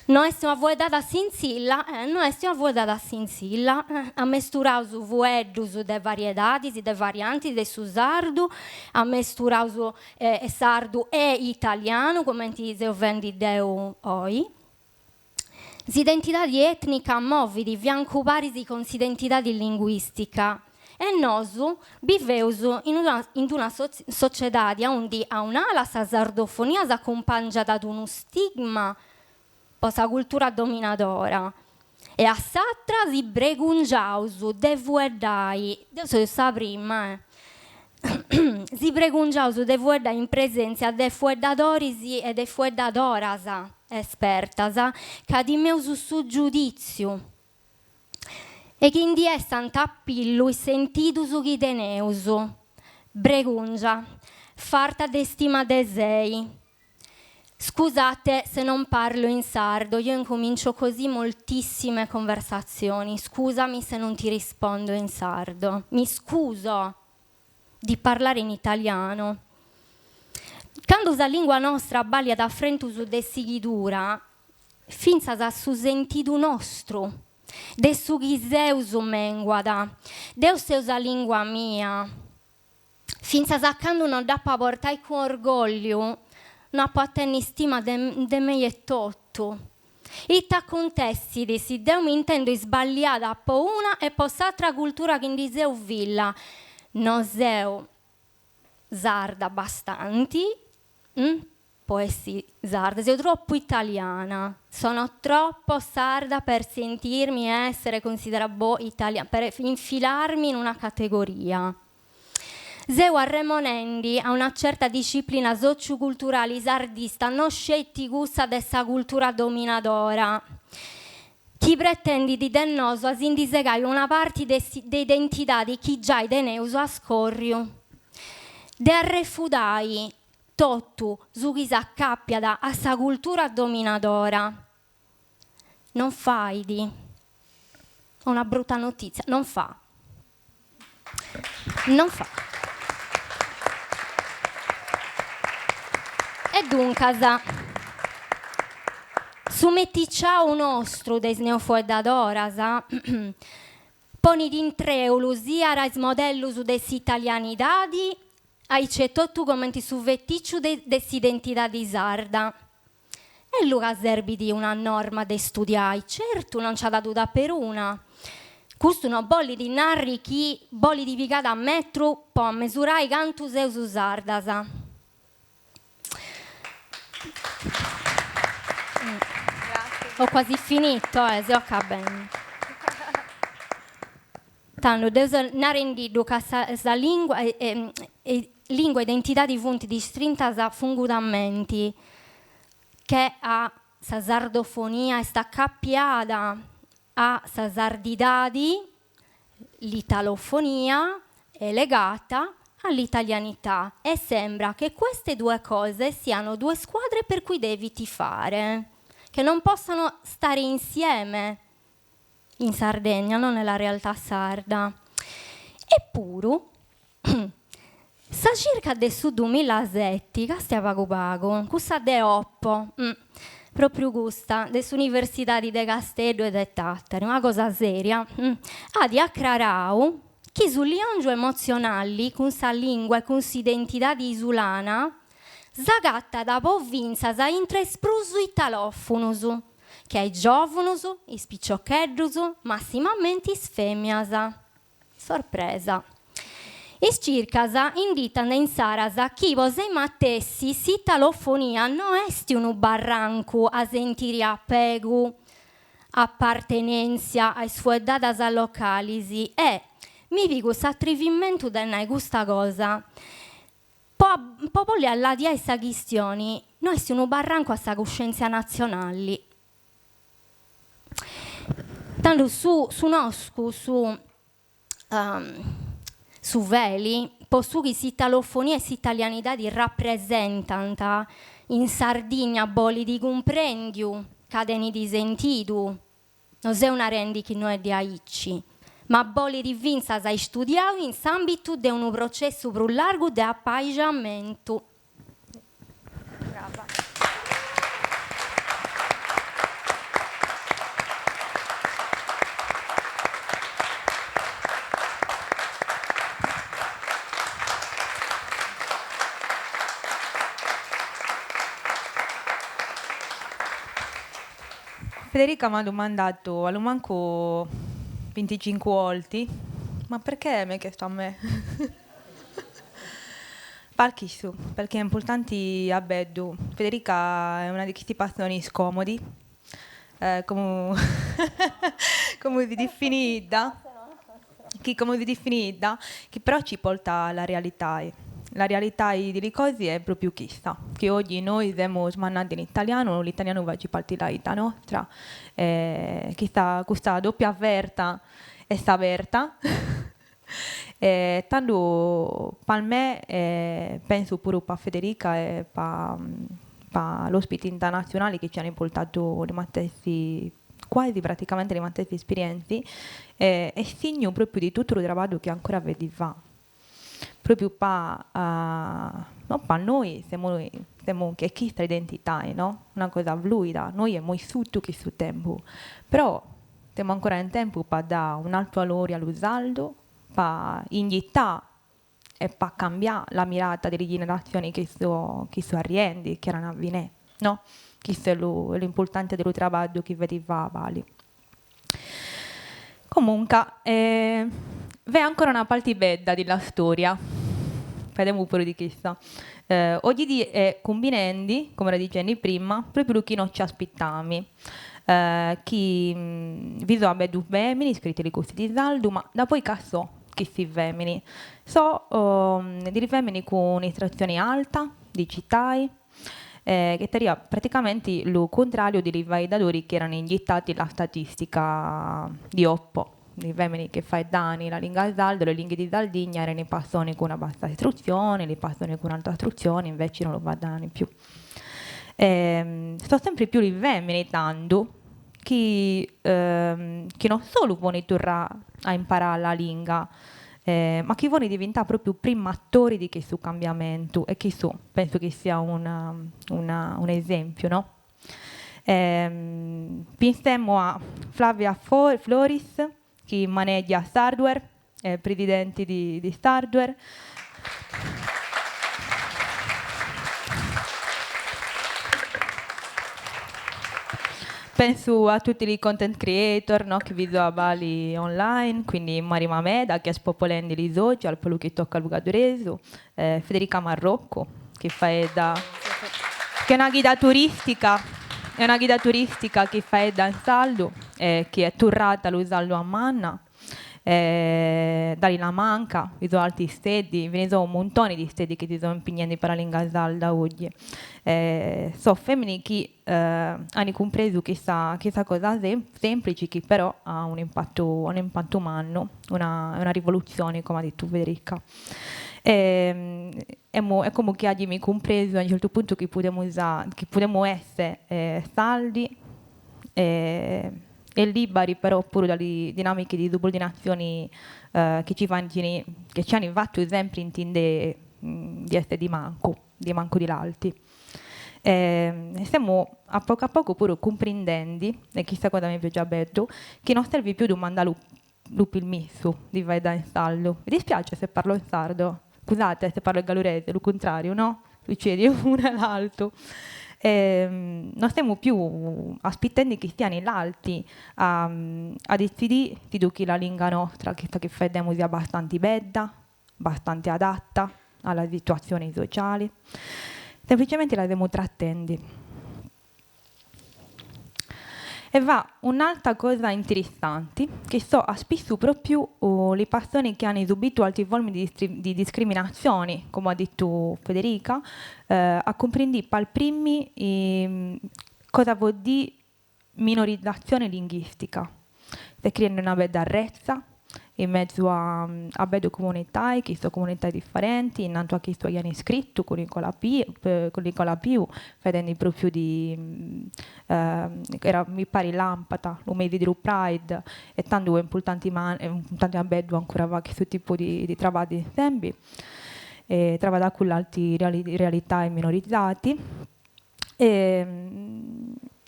No est una fueddada sintzilla? Eh, no est una fueddada sintzilla. Amesturaus fueddus de variedadis, de variantis de su sardu, amesturaus sardu e italianu, cumenti seu fendi deu oi. S'identidadi ètnica movit fiancu paris cun s'identidadi linguìstica e nosu biveus in una in una sociedadi aundi a un'ala sa sardofonia s'acumpàngiat de unu stigma po sa cultura dominadora e a s'atra si bregungiaus de fueddai, deu seu sa prima eh, si bregungiaus de fueddai in presèntzia de fueddadoris e de fueddadoras espertas ca timeus su giudìtziu e chi ndi essant a pillu is sentidus chi teneus, bregùngia, farta de stima de sei. Scusate se non parlo in sardo, io incomincio così moltissime conversazioni, scusami se non ti rispondo in sardo, mi scuso di parlare in italiano. Candu sa lingua nostra bàliat afrentus de sighidura, fintzas a su sentidu nostru, de su chi seus menguat. Deu seu sa lingua mia. Fintzas a candu no dd'apo a portai cun orgòlliu, no apo a tenni istima de de mei etotu. Ita acuntessit si deu mi intendu isballiada po una e po s'atra cultura chi ndi seu filla? No seu sarda bastanti, Po essi sarda, seu troppu italiana, sono troppo sarda per sentirmi essere considerata boh italiana, per infilarmi in una categoria. Seu arremonendi a una certa disciplina socioculturali sardista, no sceti cussa de sa cultura dominadora, chi pretendit de nosu a si ndi segai una parti de de identidadi chi giai teneus a scorriu, de arrefudai Totu su chi s'acàpiat a sa cultura dominadora non fait. Una bruta notìtzia, non fa. Non fa. E duncas, su meticciau nostru de is neofueddadoras ponit in trèulu siat is modellus de s'italianidadi. Aici etotu comenti su feticciu de s'identidadi sarda. Ellu ca serbit una norma de studiai, certu, no nc'at duda peruna. Custu no bollit narri chi bolit pigada a metru po ammesurai cantu seus sardas. Ho quasi finito, eh, seu acabendi. Tando, deu seu narendiddu ca sa lingua e lingua e identidadi funt distrintas fungudamenti, che a sa sardofonia est acapiada a sa sardidadi, l'italofonia è legata all'italianità e sembra che queste due cose siano due squadre per cui devi tifare, che non possano stare insieme in Sardegna, non nella realtà sarda. Eppuru, sa circa de su dumilaseti, castia pagu pagu, cussa de Oppo, propriu custa, de s'Universidadi de Casteddu e de Tàtari, una cosa seria, at acrarau chi su liòngiu emotzionali cun sa lìngua e cun s'identidadi isulana s'agatat po fintzas intre is prus italòfunus, che a is giòvunus, is piciocheddus, massimamenti is fèmias. Sorpresa. Is circas inditant insaras chi po sei matessi s'italofonia no est unu barrancu a sentiri apegu, apartenèntzia a is fueddadas localis e, mi pigu s'atrivimentu de nai custa cosa, Po po bolli alladiai sa chistioni, no est unu barrancu a sa cuscièntzia natzionali. Tandu su su noscu, su su feli, po su chi s'italofonia e s'italianidadi rapresentant in Sardigna bolit cumprèndiu ca tenit sentidu No seu narendi chi no est diaici, ma bolit fintzas istudiau in s'àmbitu de unu processu prus largu de apaixamentu. Federica m'at domandadu allumancu binticincu 'olti, ma perché m'hai chiesto a me? Parchissu, perché è importanti a beddu. Federica è una di chisti passoni scomodi, comu comu si definit idda, chi comu si definit idda, chi però ci porta la realitai. La realitai di li cosi è propriu chista, chi oggi noi semus mannandi in italianu, l'italianu faci parti la 'ida nostra, e chista custa doppia ferta est aberta e tandu pa me e pensu puru pa Federica e pa pa l'ospiti internazionali chi ci ant portatu li matessi quasi praticamente li matessi esperienzi, è signu propriu di tuttu lu traballu chi ancora vedi fa. Propriu pa no pa noi semu semu che chista identitai no, una cosa fluida, noi emu issutu chistu tempu, però semu ancora in tempu pa dà un'altu valori a lu sardu, pa inghittà e pa cambià la mirata de li generazioni chi so chi so arriendi, chi erano a vinè, no? Chistu è lu l'importante de lu traballu chi vedi fa Vali. Comunca, v'è ancora una parti bedda di la storia, faeddemu puru di chista. Oggi di è cumbinendi, comu era dicendi prima, propriu lu chi no ci aspittami, chi vi so abeddu femini scritti li cursi di sardu, ma dapoi ca so chisti femini? So di li femini cu un'istrazioni alta, di citai, che saria praticamenti lu cuntrariu di li faeddadori chi erano ingittati la statistica di Oppo, li femini che faeddani la lingua sarda, le lingue di Sardigna erano passoni cu una bassa istruzione, li passoni cu un'alta istruzione inveci non lu faeddani più. So sempri più li femini tandu chi chi non solu volint torrà a imparà la lingua ma chi volint diventà propriu prima attori di chistu cambiamentu e chistu pensu chi sia una una un'esempiu no? Pinsemu a Flavia Floris chi maneggia Sardware, è presidenti di di Sardware. Pensu a tutti i content creator, no, chi bi so a Bali online, quindi Marima Meda chi est popolendi li social po lu chi toccat lu gadduresu, Federica Marroccu chi faeddat, chi è una guida turistica, è una guida turistica chi faeddat in sardu e chi est turrata a lu sardu a manna Dalila Manca, bi so altri steddi, bi ne so un muntoni di steddi chi si so impignendi per la lingua sarda oggi. So femini chi ant cumpresu chista chista cosa semplici chi però at un'impattu un'impattu mannu, una una rivolutzioni, come at dittu Federica. E est comu chi agimis cumpresu a unu certu puntu chi podemus chi podemus esser sardi e e libari però puru da li dinamiche di subordinazioni chi ci faint chi ci ant fatu sempri intende di esser di mancu, di mancu di l'alti. E semu a pocu a pocu puru cumprendendi, e chista cosa mi praxit a beru, chi non servit pius domandai lu lu pirmissu di faeddai in sardu. Mi dispiace se parlo in sardo, scusate se parlo in gallurese, lu contrariu, no? Succedi unu e l'altu. Non semus pius aspittendi chi sian l'alti a a detzidì si chi la linga nostra, chista chi faeddemus, siat bastanti bedda, bastanti adatta alla situazioni sociali. Semplicementi la semus trattendi. E va un'altra cosa interessanti, chi so a spissu propriu li persone chi ant subitu altri formi di di discriminazioni, comu at dittu Federica, a cumprendì per primi cosa vuol dì minorizatzione linguìstica. S'est criende una bella retza in mesu a a bellu comunità, chi so comunità differenti, innantu a chistu aian iscritu cun Nicola Piu, cun Nicola Piu, faeddende propriu di era mi parit làmpada, lu mesi de lu Pride, e tando est importanti ma est importanti a bellu ancora fai custu tipu di di traballi insembi, e traballai cun altri realità minorizzati E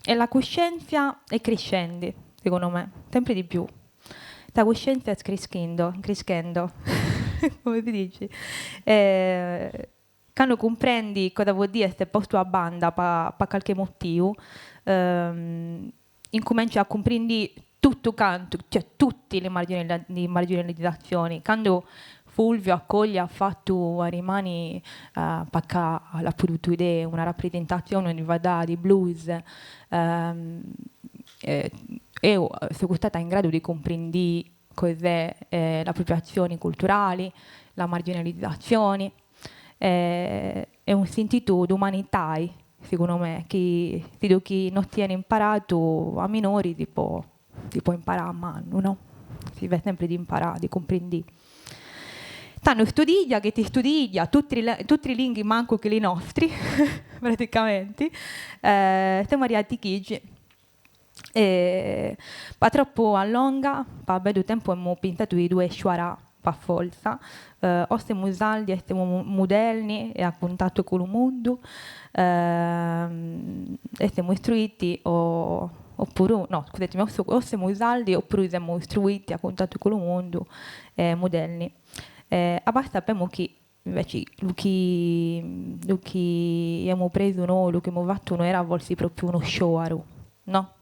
e la cuscièntzia est criscendi, segundu me, sempri di più. Sa cuscièntzia est crischindo, criscendo, come si dici, candu cumprendi cosa vuol dire essere postu a banda pa pa calchi motivu, incumenciat a cumprendi totu cantu, cioè tutti le marginalizzazioni, candu Fulvio Accogli at fatu a rimani pa ca l'at podutu 'ider una rappresentazione aundi faeddat di blues, eo seu stata in gradu di cumprendi cos'è l'appropriazioni culturali, la marginalizzazioni, Est unu sentidu d'umanità, segundu me, chi si chi no tieni imparadu a minori si po si po imparai a mannu, no? Si fait sempri di imparai, di cumprendi. Tando studia chi ti studia, tutti tutti li linghi mancu chi li nostri, praticamenti, semus arriati chigi E pa tropu a longa, pa bellu tempu emu pensadu di ddu sciuarà pa fortza, o semus sardi e semus moderni e a cuntattu cun lu mundu e semus istruiti o oppuru, no scusatemi, o semus sardi oppuru semus istruiti a cuntattu cun lu mundu e moderni. Abbastat pemu chi Inveci lu chi lu chi amus presu nois, lu chi amus fatu no era forsi propriu unu scioaru, no?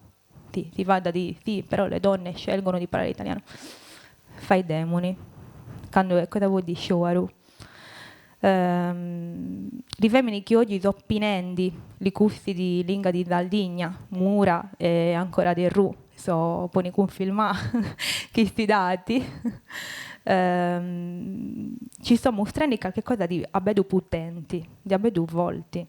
Si, si faeddat di sì, però le donne scelgono di parlare italiano. Faeddemuni. Cando cosa vuol dire scioaru? Li femini chi oggi so pinendi li cursi di lingua di Sardigna, Mura e ancora Derrù, so poni cunfirmà chisti dati, ci so mustrendi calchi cosa di abedu putenti, di abedu forti,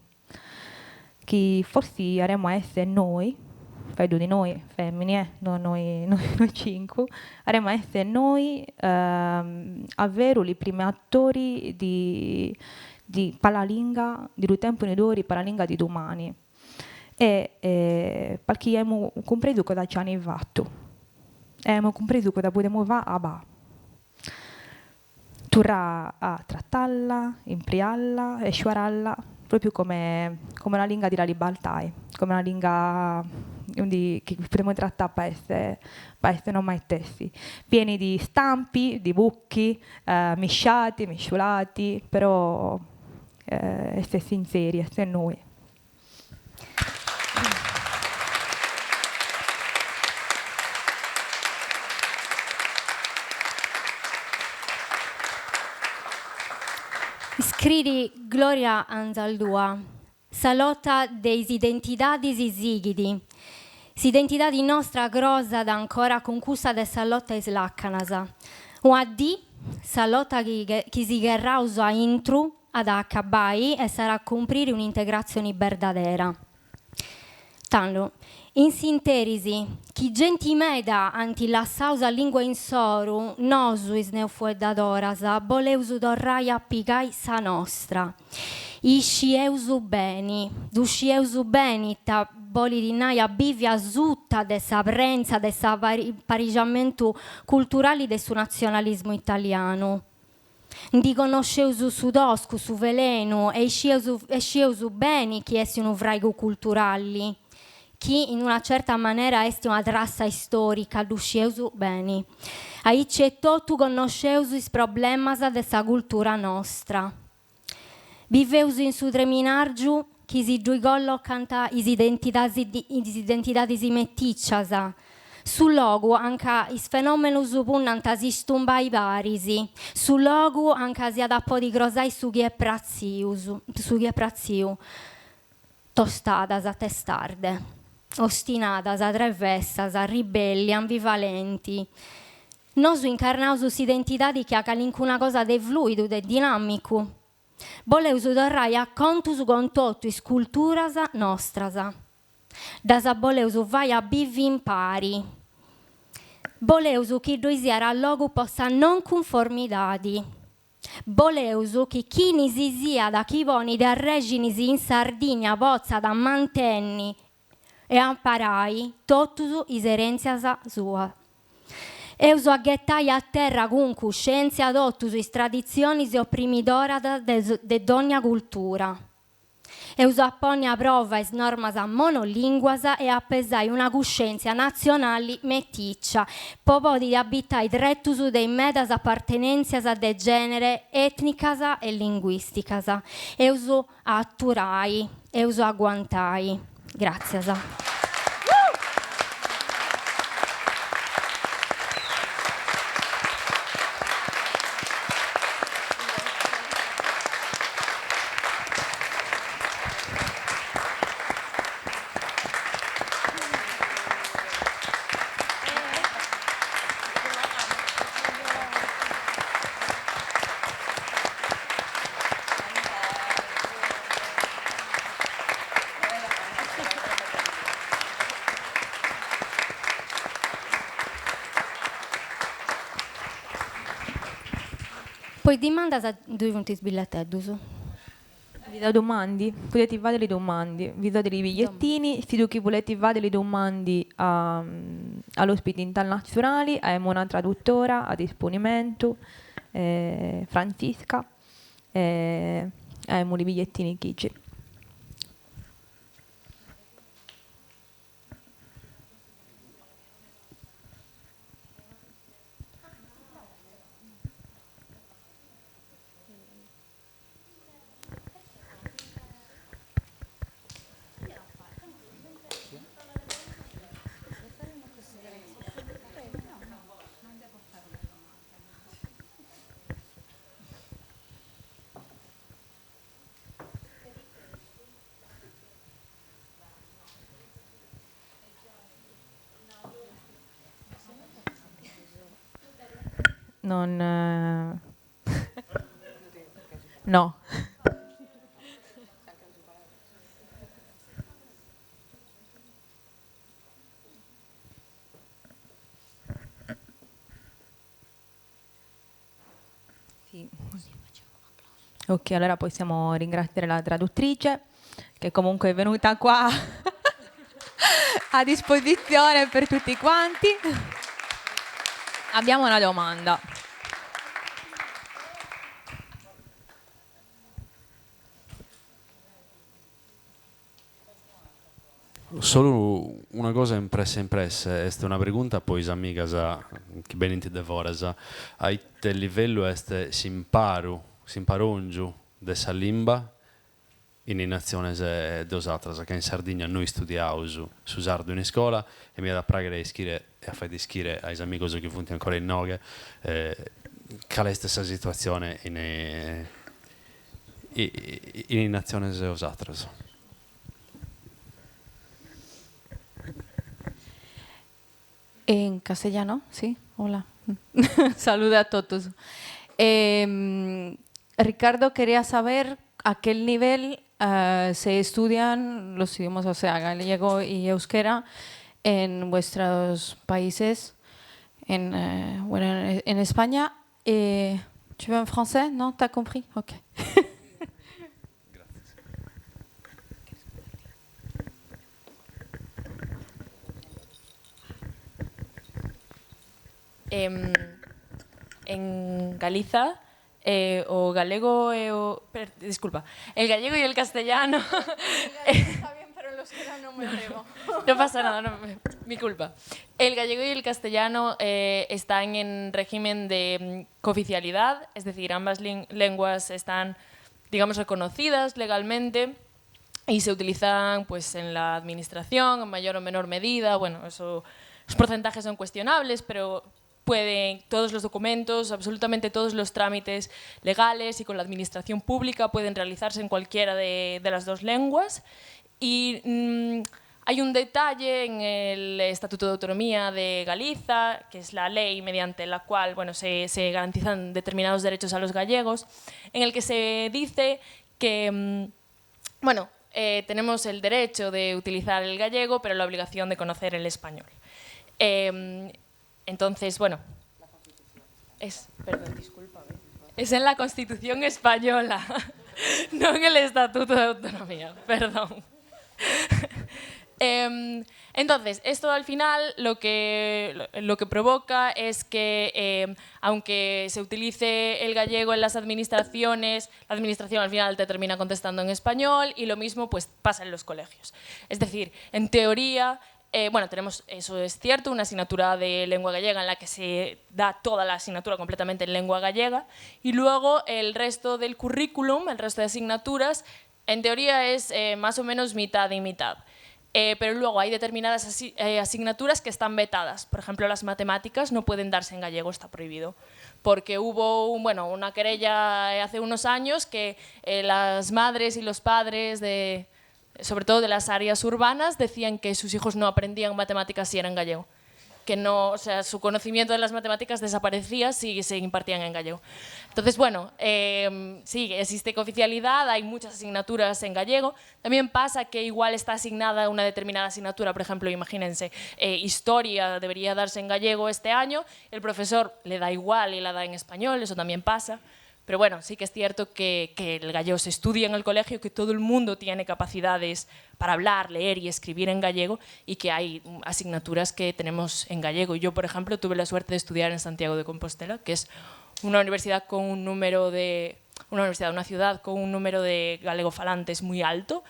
chi forsi aremu a essere noi, faeddu di noi femini eh, no noi noi cincu, aremu a essere noi averu li primi attori di di pa la linga di lu tempu venidori, pa la linga di domani E perché emu cumpresu cosa ci ant fatu e emu cumpresu cosa podemu fai aba. Torrà a tratalla, imprialla e sciuaralla propriu come come una linga di la libertai, come una linga chi podemu trattà pa esser pa esser nois matessi, pieni di stampi, di bucchi, misciati, misciulati, però esser sintzeri, esser nois. Scriri Gloria Anzaldúa, Sa lota de is identidadis sighit. S'identidadi nostra crosat ancora cun cussa de sa lota 'e is làcanas. Una dì, sa lota chi si gherraus a intru at a acabai e s'at a cumpriri un'integratzioni berdadera. Tando, in s'interis chi genti meda ant lassau sa lìngua insoru, nosu is neofueddadoras boleus torrai a pigai sa nostra. Iscieus beni, ddu scieus beni ita bolit nai a bivi asuta de sa prentza de s'aparixamentu culturali de su natzionalismu italianu. Ndi connosceus su toscu, su velenu e iscieus beni chi est unu fraigu culturali, chi in una certa manera est una trassa istorica, ddu scieus beni. Aici etotu connosceus is problemas de sa cultura nostra. Biveus in su treminàrgiu chi si ddui collocant is identidadis meticcias, su logu anca is fenòmenus punnant a si stumbai paris, su logu anca si at a podi crosai su chi est pratziu, su chi est pratziu, tostadas, testarde, ostinadas, trevessas, ribelli, ambivalenti. Nosu incarnaus s'identidadi che a calincuna cosa de fluidu, de dinàmicu. Boleus torrai a contus cun totu is culturas nostras. Ddas boleus fai a bivi impari. Boleus chi ddoi siat logu po sa non cunformidadi. Boleus chi chini si siat chi ponit arrèxinis in Sardigna potzat mantenni e amparai totus is erèntzias suas. Eus a ghetai a terra cun cuscèntzia totus is traditzionis oprimidoras de dònnia cultura. Eus a ponni a prova is normas monolìnguas e a pesai una cuscèntzia natzionali meticcia po podi abitai tretus de is medas apartenèntzias de gènere, ètnicas e linguìsticas. Eus a aturai, eus a aguantai. Gràtzias. Po is dimandas ddui funt is billeteddus. Vi do domandi? Putiti fari li domandi. Vi do dei bigliettini, siddu chi vuliti fari li domandi a l'ospiti internazionali, avemu una traduttora a disponimentu, Francisca, e avemu li bigliettini chici. Non No. Sì. Ok, allora possiamo ringraziare la traduttrice che comunque è venuta qua a disposizione per tutti quanti. Abbiamo una domanda. Solu una cosa in presse in presse, est una pregunta po is amigas chi benint de foras, a ite livellu est s'imparu, s'imparòngiu de sa limba in is natziones de 'osatras, ca in Sardigna no istudiaus su sardu in iscola e mi at a praghere a ischire e a fai ischire a is amigos chi funt ancora inoghe cale est sa situatzione in. In is natziones 'osatras. En castellano, sí, hola. Salude a todos. Ricardo quería saber a qué nivel se estudian los idiomas, o sea, gallego y euskera, en vuestros países, bueno, en España. Tu veux en français? Non, t'as compris? Ok. Gracias. En Galiza, o galego e o... Per, disculpa, el gallego y el castellano... Está bien, pero en euskera no me atrevo. No pasa nada, no, mi culpa. El gallego y el castellano están en régimen de cooficialidad, es decir, ambas lenguas están, digamos, reconocidas legalmente y se utilizan, pues, en la administración en mayor o menor medida. Bueno, eso, los porcentajes son cuestionables, pero pueden todos los documentos, absolutamente todos los trámites legales y con la administración pública pueden realizarse en cualquiera de las dos lenguas. Y hay un detalle en el Estatuto de Autonomía de Galiza, que es la ley mediante la cual, bueno, se garantizan determinados derechos a los gallegos, en el que se dice que, bueno, tenemos el derecho de utilizar el gallego, pero la obligación de conocer el español. Entonces, bueno, es, perdón, discúlpame, es en la Constitución española, no en el Estatuto de Autonomía, perdón. Entonces, esto al final lo que provoca es que, aunque se utilice el gallego en las administraciones, la administración al final te termina contestando en español y lo mismo, pues, pasa en los colegios. Es decir, en teoría, bueno, tenemos, eso es cierto, una asignatura de lengua gallega en la que se da toda la asignatura completamente en lengua gallega y luego el resto del currículum, el resto de asignaturas, en teoría es más o menos mitad y mitad. Pero luego hay determinadas asignaturas que están vetadas. Por ejemplo, las matemáticas no pueden darse en gallego, está prohibido. Porque hubo bueno, una querella hace unos años que las madres y los padres, sobre todo de las áreas urbanas, decían que sus hijos no aprendían matemáticas si eran gallego. Que no, o sea, su conocimiento de las matemáticas desaparecía si se impartían en gallego. Entonces, bueno, sí, existe cooficialidad, hay muchas asignaturas en gallego. También pasa que igual está asignada una determinada asignatura, por ejemplo, imagínense, historia debería darse en gallego este año, el profesor le da igual y la da en español, eso también pasa. Pero bueno, sí que es cierto que el gallego se estudia en el colegio, que todo el mundo tiene capacidades para hablar, leer y escribir en gallego y que hay asignaturas que tenemos en gallego. Yo, por ejemplo, tuve la suerte de estudiar en Santiago de Compostela, que es una universidad con un número de una universidad, una ciudad con un número de galegofalantes muy alto,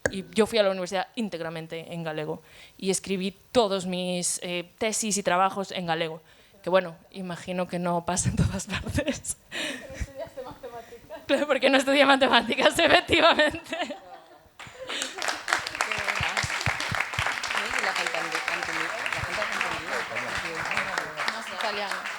y yo fui a la universidad íntegramente en galego y escribí todos mis tesis y trabajos en galego, que bueno, imagino que no pasa en todas partes. No estudiaste matemáticas. Claro, porque no estudié matemáticas, efectivamente. La gente ha Italiano.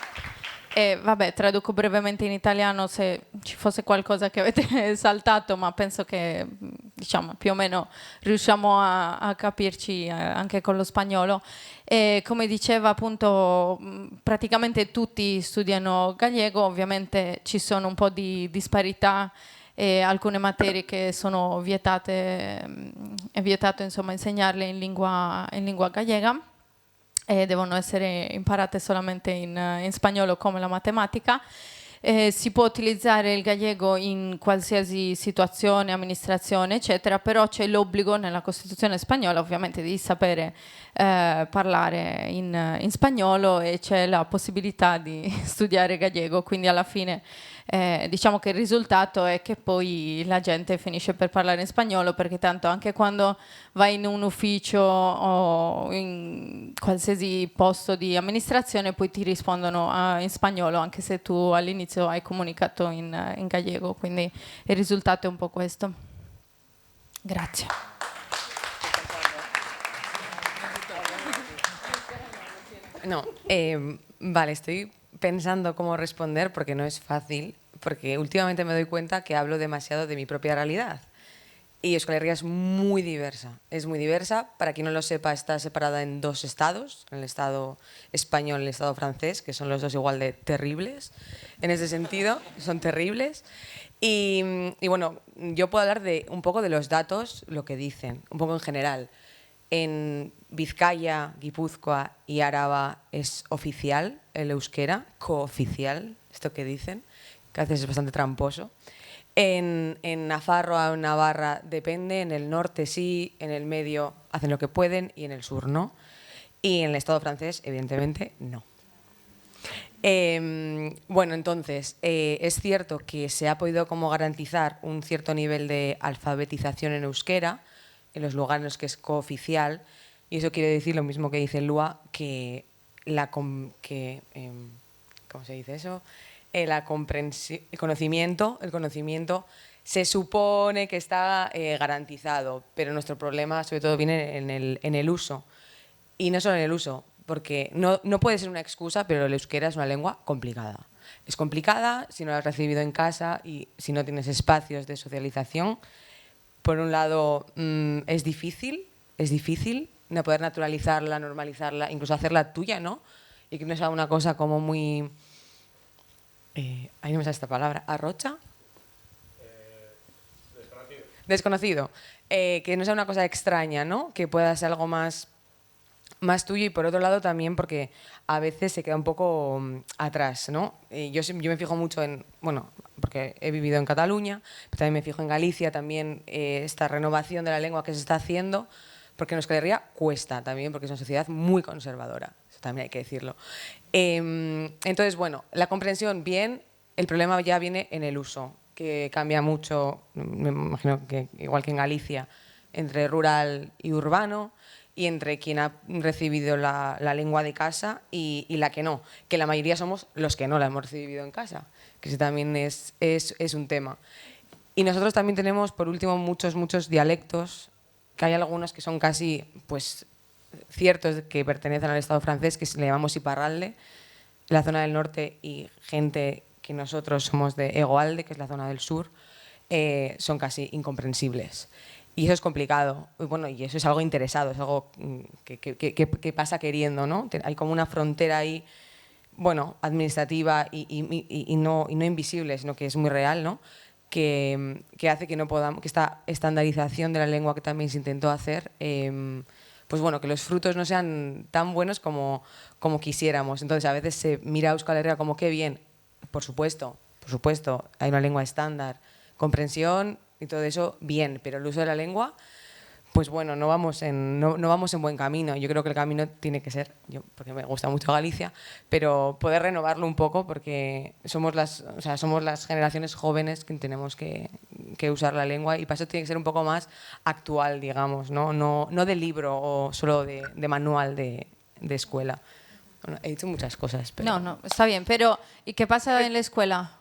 Vabbè, traduco brevemente in italiano se ci fosse qualcosa che avete saltato, ma penso che, diciamo, più o meno riusciamo a capirci anche con lo spagnolo. E come diceva appunto, praticamente tutti studiano gallego, ovviamente ci sono un po' di disparità e alcune materie che sono vietate, è vietato, insomma, insegnarle in lingua gallega e devono essere imparate solamente in spagnolo, come la matematica. Si può utilizzare il gallego in qualsiasi situazione, amministrazione, eccetera, però c'è l'obbligo nella Costituzione spagnola ovviamente di sapere parlare in spagnolo e c'è la possibilità di studiare gallego, quindi alla fine diciamo che il risultato è che poi la gente finisce per parlare in spagnolo, perché tanto anche quando vai in un ufficio o in qualsiasi posto di amministrazione poi ti rispondono in spagnolo anche se tu all'inizio hai comunicato in gallego, quindi il risultato è un po' questo. Grazie. No, vale, estoy pensando cómo responder porque no es fácil. porque últimamente me doy cuenta que hablo demasiado de mi propia realidad. Y Euskal Herria es muy diversa, es muy diversa. Para quien no lo sepa, está separada en dos estados, el estado español y el estado francés, que son los dos igual de terribles. En ese sentido, son terribles. Y, y bueno, yo puedo hablar de un poco de los datos, lo que dicen, un poco en general. En Vizcaya, Guipúzcoa y Araba es oficial el euskera, cooficial, esto que dicen, que a veces es bastante tramposo. En, en Nafarroa o Navarra depende, en el norte sí, en el medio hacen lo que pueden y en el sur no. Y en el Estado francés, evidentemente, no. Bueno, entonces, es cierto que se ha podido como garantizar un cierto nivel de alfabetización en euskera en los lugares en los que es cooficial, y eso quiere decir lo mismo que dice Lua, que la que, ¿cómo se dice eso? La el conocimiento se supone que está garantizado, pero nuestro problema sobre todo viene en el uso. Y no solo en el uso, porque no, no puede ser una excusa, pero el euskera es una lengua complicada. Es complicada si no la has recibido en casa y si no tienes espacios de socialización. Por un lado, es difícil no poder naturalizarla, normalizarla, incluso hacerla tuya, ¿no? Y que no sea una cosa como muy... Ahí no me sale esta palabra, ¿arrocha? Desconocido. Desconocido. Que no sea una cosa extraña, ¿no? Que pueda ser algo más tuyo y por otro lado también porque a veces se queda un poco atrás, ¿no? Yo me fijo mucho en, bueno, porque he vivido en Cataluña, pero también me fijo en Galicia, también esta renovación de la lengua que se está haciendo, porque en Euskal Herria cuesta también, porque es una sociedad muy conservadora, eso también hay que decirlo. Entonces, bueno, la comprensión bien, el problema ya viene en el uso, que cambia mucho, me imagino que igual que en Galicia, entre rural y urbano, y entre quien ha recibido la lengua de casa y la que no, que la mayoría somos los que no la hemos recibido en casa, que ese también es un tema. Y nosotros también tenemos, por último, muchos, muchos dialectos, que hay algunos que son casi pues, ciertos que pertenecen al Estado francés, que le llamamos Iparralde, la zona del norte, y gente que nosotros somos de Hegoalde, que es la zona del sur, son casi incomprensibles. Y eso es complicado. Y bueno, y eso es algo interesado, es algo que pasa queriendo, ¿no? Hay como una frontera ahí, bueno, administrativa y no invisible, sino que es muy real, ¿no? Que hace que no podamos, que esta estandarización de la lengua que también se intentó hacer, pues bueno, que los frutos no sean tan buenos como quisiéramos. Entonces, a veces se mira a Euskal Herria como qué bien, por supuesto, por supuesto, hay una lengua estándar, comprensión y todo eso, bien, pero el uso de la lengua, pues bueno, no vamos en buen camino. Yo creo que el camino tiene que ser, yo, porque me gusta mucho Galicia, pero poder renovarlo un poco porque somos las, o sea, somos las generaciones jóvenes que tenemos que usar la lengua y para eso tiene que ser un poco más actual, digamos, no, no, no de libro o solo de manual de escuela. Bueno, he dicho muchas cosas, pero... No, no, está bien, pero ¿y qué pasa en la escuela?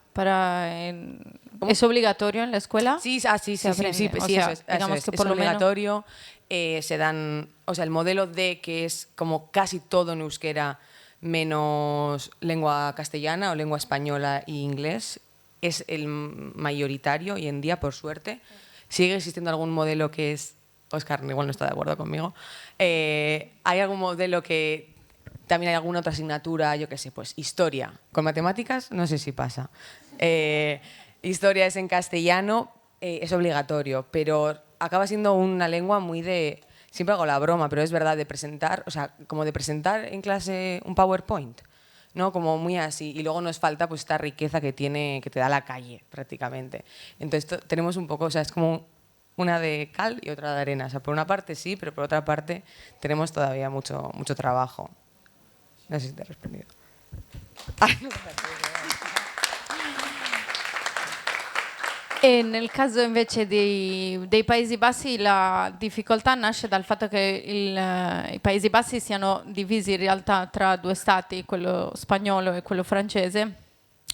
¿Es obligatorio en la escuela? Sí, ah, sí, Se sí, sí, sí, aprende. O sí, sea, eso es, eso digamos es, que es por lo menos obligatorio. Se dan, o sea, el modelo D, que es como casi todo en euskera, menos lengua castellana o lengua española e inglés, es el mayoritario hoy en día, por suerte. Sigue existiendo algún modelo que es, Oscar igual no está de acuerdo conmigo, hay algún modelo que también hay alguna otra asignatura, yo qué sé, pues historia. Con matemáticas no sé si pasa. Historia es en castellano, es obligatorio, pero acaba siendo una lengua muy de... Siempre hago la broma, pero es verdad, de presentar, o sea, como de presentar en clase un PowerPoint, ¿no? Como muy así. Y luego nos falta pues esta riqueza que tiene, que te da la calle, prácticamente. Entonces tenemos un poco, o sea, es como una de cal y otra de arena. O sea, por una parte sí, pero por otra parte tenemos todavía mucho, mucho trabajo. No sé si te he respondido. E nel caso invece dei Paesi Bassi la difficoltà nasce dal fatto che i Paesi Bassi siano divisi in realtà tra due stati, quello spagnolo e quello francese,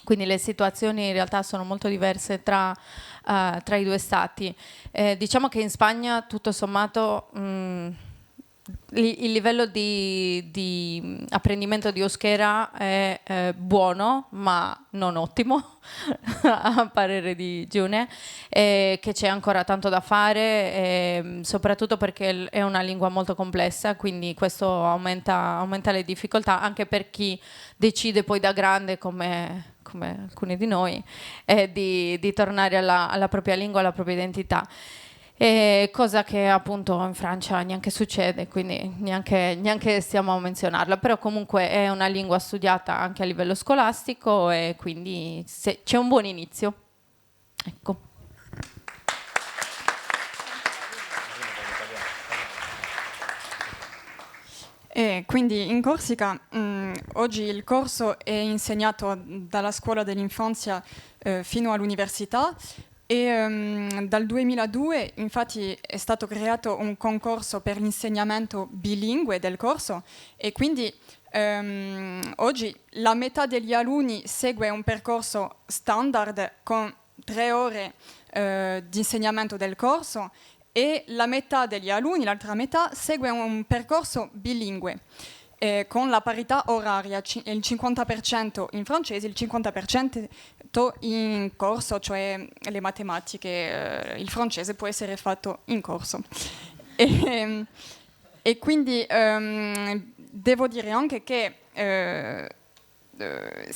quindi le situazioni in realtà sono molto diverse tra i due stati. Diciamo che in Spagna tutto sommato... Il livello di, di apprendimento di Euskera è eh, buono, ma non ottimo, a parere di Giune, eh, che c'è ancora tanto da fare, eh, soprattutto perché è una lingua molto complessa, quindi questo aumenta, aumenta le difficoltà anche per chi decide poi da grande, come, come alcuni di noi, eh, di, di tornare alla, alla propria lingua, alla propria identità. Eh, cosa che appunto in Francia neanche succede, quindi neanche, neanche stiamo a menzionarla, però comunque è una lingua studiata anche a livello scolastico e quindi se, c'è un buon inizio. Ecco. E quindi in Corsica mh, oggi il corso è insegnato dalla scuola dell'infanzia eh, fino all'università e um, dal 2002 infatti è stato creato un concorso per l'insegnamento bilingue del corso e quindi um, oggi la metà degli alunni segue un percorso standard con tre ore uh, di insegnamento del corso e la metà degli alunni, l'altra metà, segue un percorso bilingue. Eh, con la parità oraria, il 50% in francese, il 50% in corso, cioè le matematiche, eh, il francese può essere fatto in corso. E, e quindi ehm, devo dire anche che eh, eh,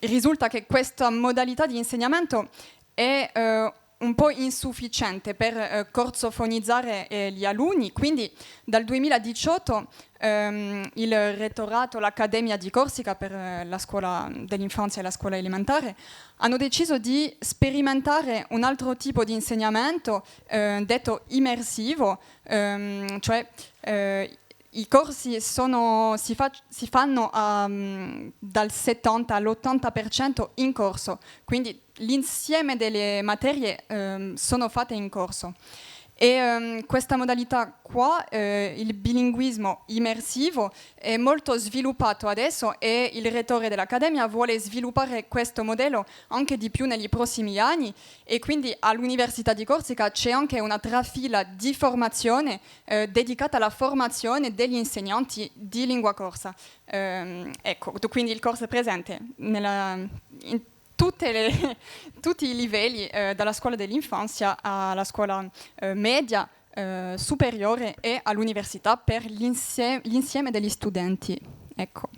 risulta che questa modalità di insegnamento è eh, un po' insufficiente per eh, corsofonizzare eh, gli alunni, quindi dal 2018 ehm, il rettorato, l'Accademia di Corsica per eh, la scuola dell'infanzia e la scuola elementare hanno deciso di sperimentare un altro tipo di insegnamento eh, detto immersivo, ehm, cioè eh, i corsi sono, si, fa, si fanno um, dal 70 all'80% in corso, quindi l'insieme delle materie um, sono fatte in corso. E um, questa modalità qua, eh, il bilinguismo immersivo, è molto sviluppato adesso e il rettore dell'Accademia vuole sviluppare questo modello anche di più negli prossimi anni e quindi all'Università di Corsica c'è anche una trafila di formazione eh, dedicata alla formazione degli insegnanti di lingua corsa. Eh, ecco, quindi il corso è presente nella, in le, tutti i livelli, eh, dalla scuola dell'infanzia alla scuola eh, media, eh, superiore e all'università per l'insieme, l'insieme degli studenti. Ecco.